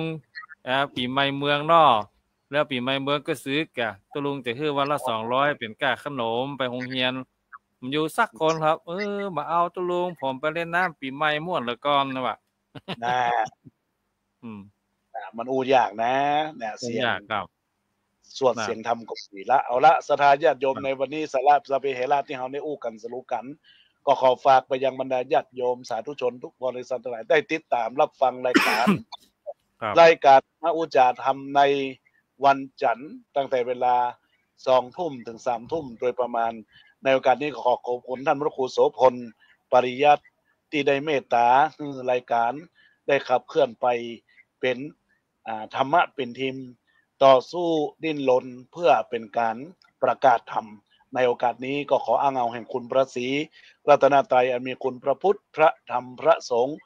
อ่า ปี๋ใหม่เมืองเนาะ แล้วปี๋ใหม่เมืองก็สึกกะ ตุ๊ลุงจะหื้อวันละสองร้อย เป๋นก้าขนมไปโฮงเฮียน บ่อยู่สักคนครับ เออ บ่เอาตุ๊ลุง ผมไปเล่นน้ำปี๋ใหม่ม่วนเหลือเกินนะวะ นะ อืม อ่า มันอู้ยากนะ เนี่ย อู้ยากครับ เสียงสวด นะ เสียงธรรมก็ดีละ เอาละ ศรัทธาญาติโยม ครับ ในวันนี้ สาระสะเปเหระตี้เฮาได้อู้กั๋นสรุปกั๋น ก็ขอฝากไปยังบรรดาญาติโยมสาธุชนทุกบริษัททั้งหลาย ได้ติดต๋ามรับฟังรายการ ครับ รายการธรรมอุจจาธรรมในวันจันทร์ ตั้งแต่เวลาสองทุ่มถึงสามทุ่มโดยประมาณ ในโอกาสนี้ก็ขอขอบคุณต้านพระครูโสภณ ปริยัติ ตี้ได้เมตต๋าหื้อรายการได้ขับเคลื่อนไปเป๋น อ่า ธรรมะเป๋นธีม ต่อสู้ดิ้นรนเพื่อเป๋นก๋านประกาศธรรม ในโอกาสนี้ก็ขออ้างเอาแห่งคุณพระศรีรัตนตรัยอันมีคุณพระพุทธ พระธรรม พระสงฆ์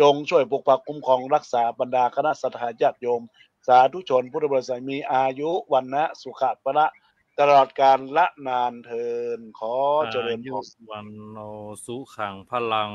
จงช่วยปกปักคุ้มครองรักษาบรรดาคณะศรัทธาญาติโยม สาธุชนพุทธบริษัท มีอายุ วรรณะ สุขะ พละ ตลอดกาลนานเทอญ ขอเจริญพร อายุ วัณโณ สุขัง พลัง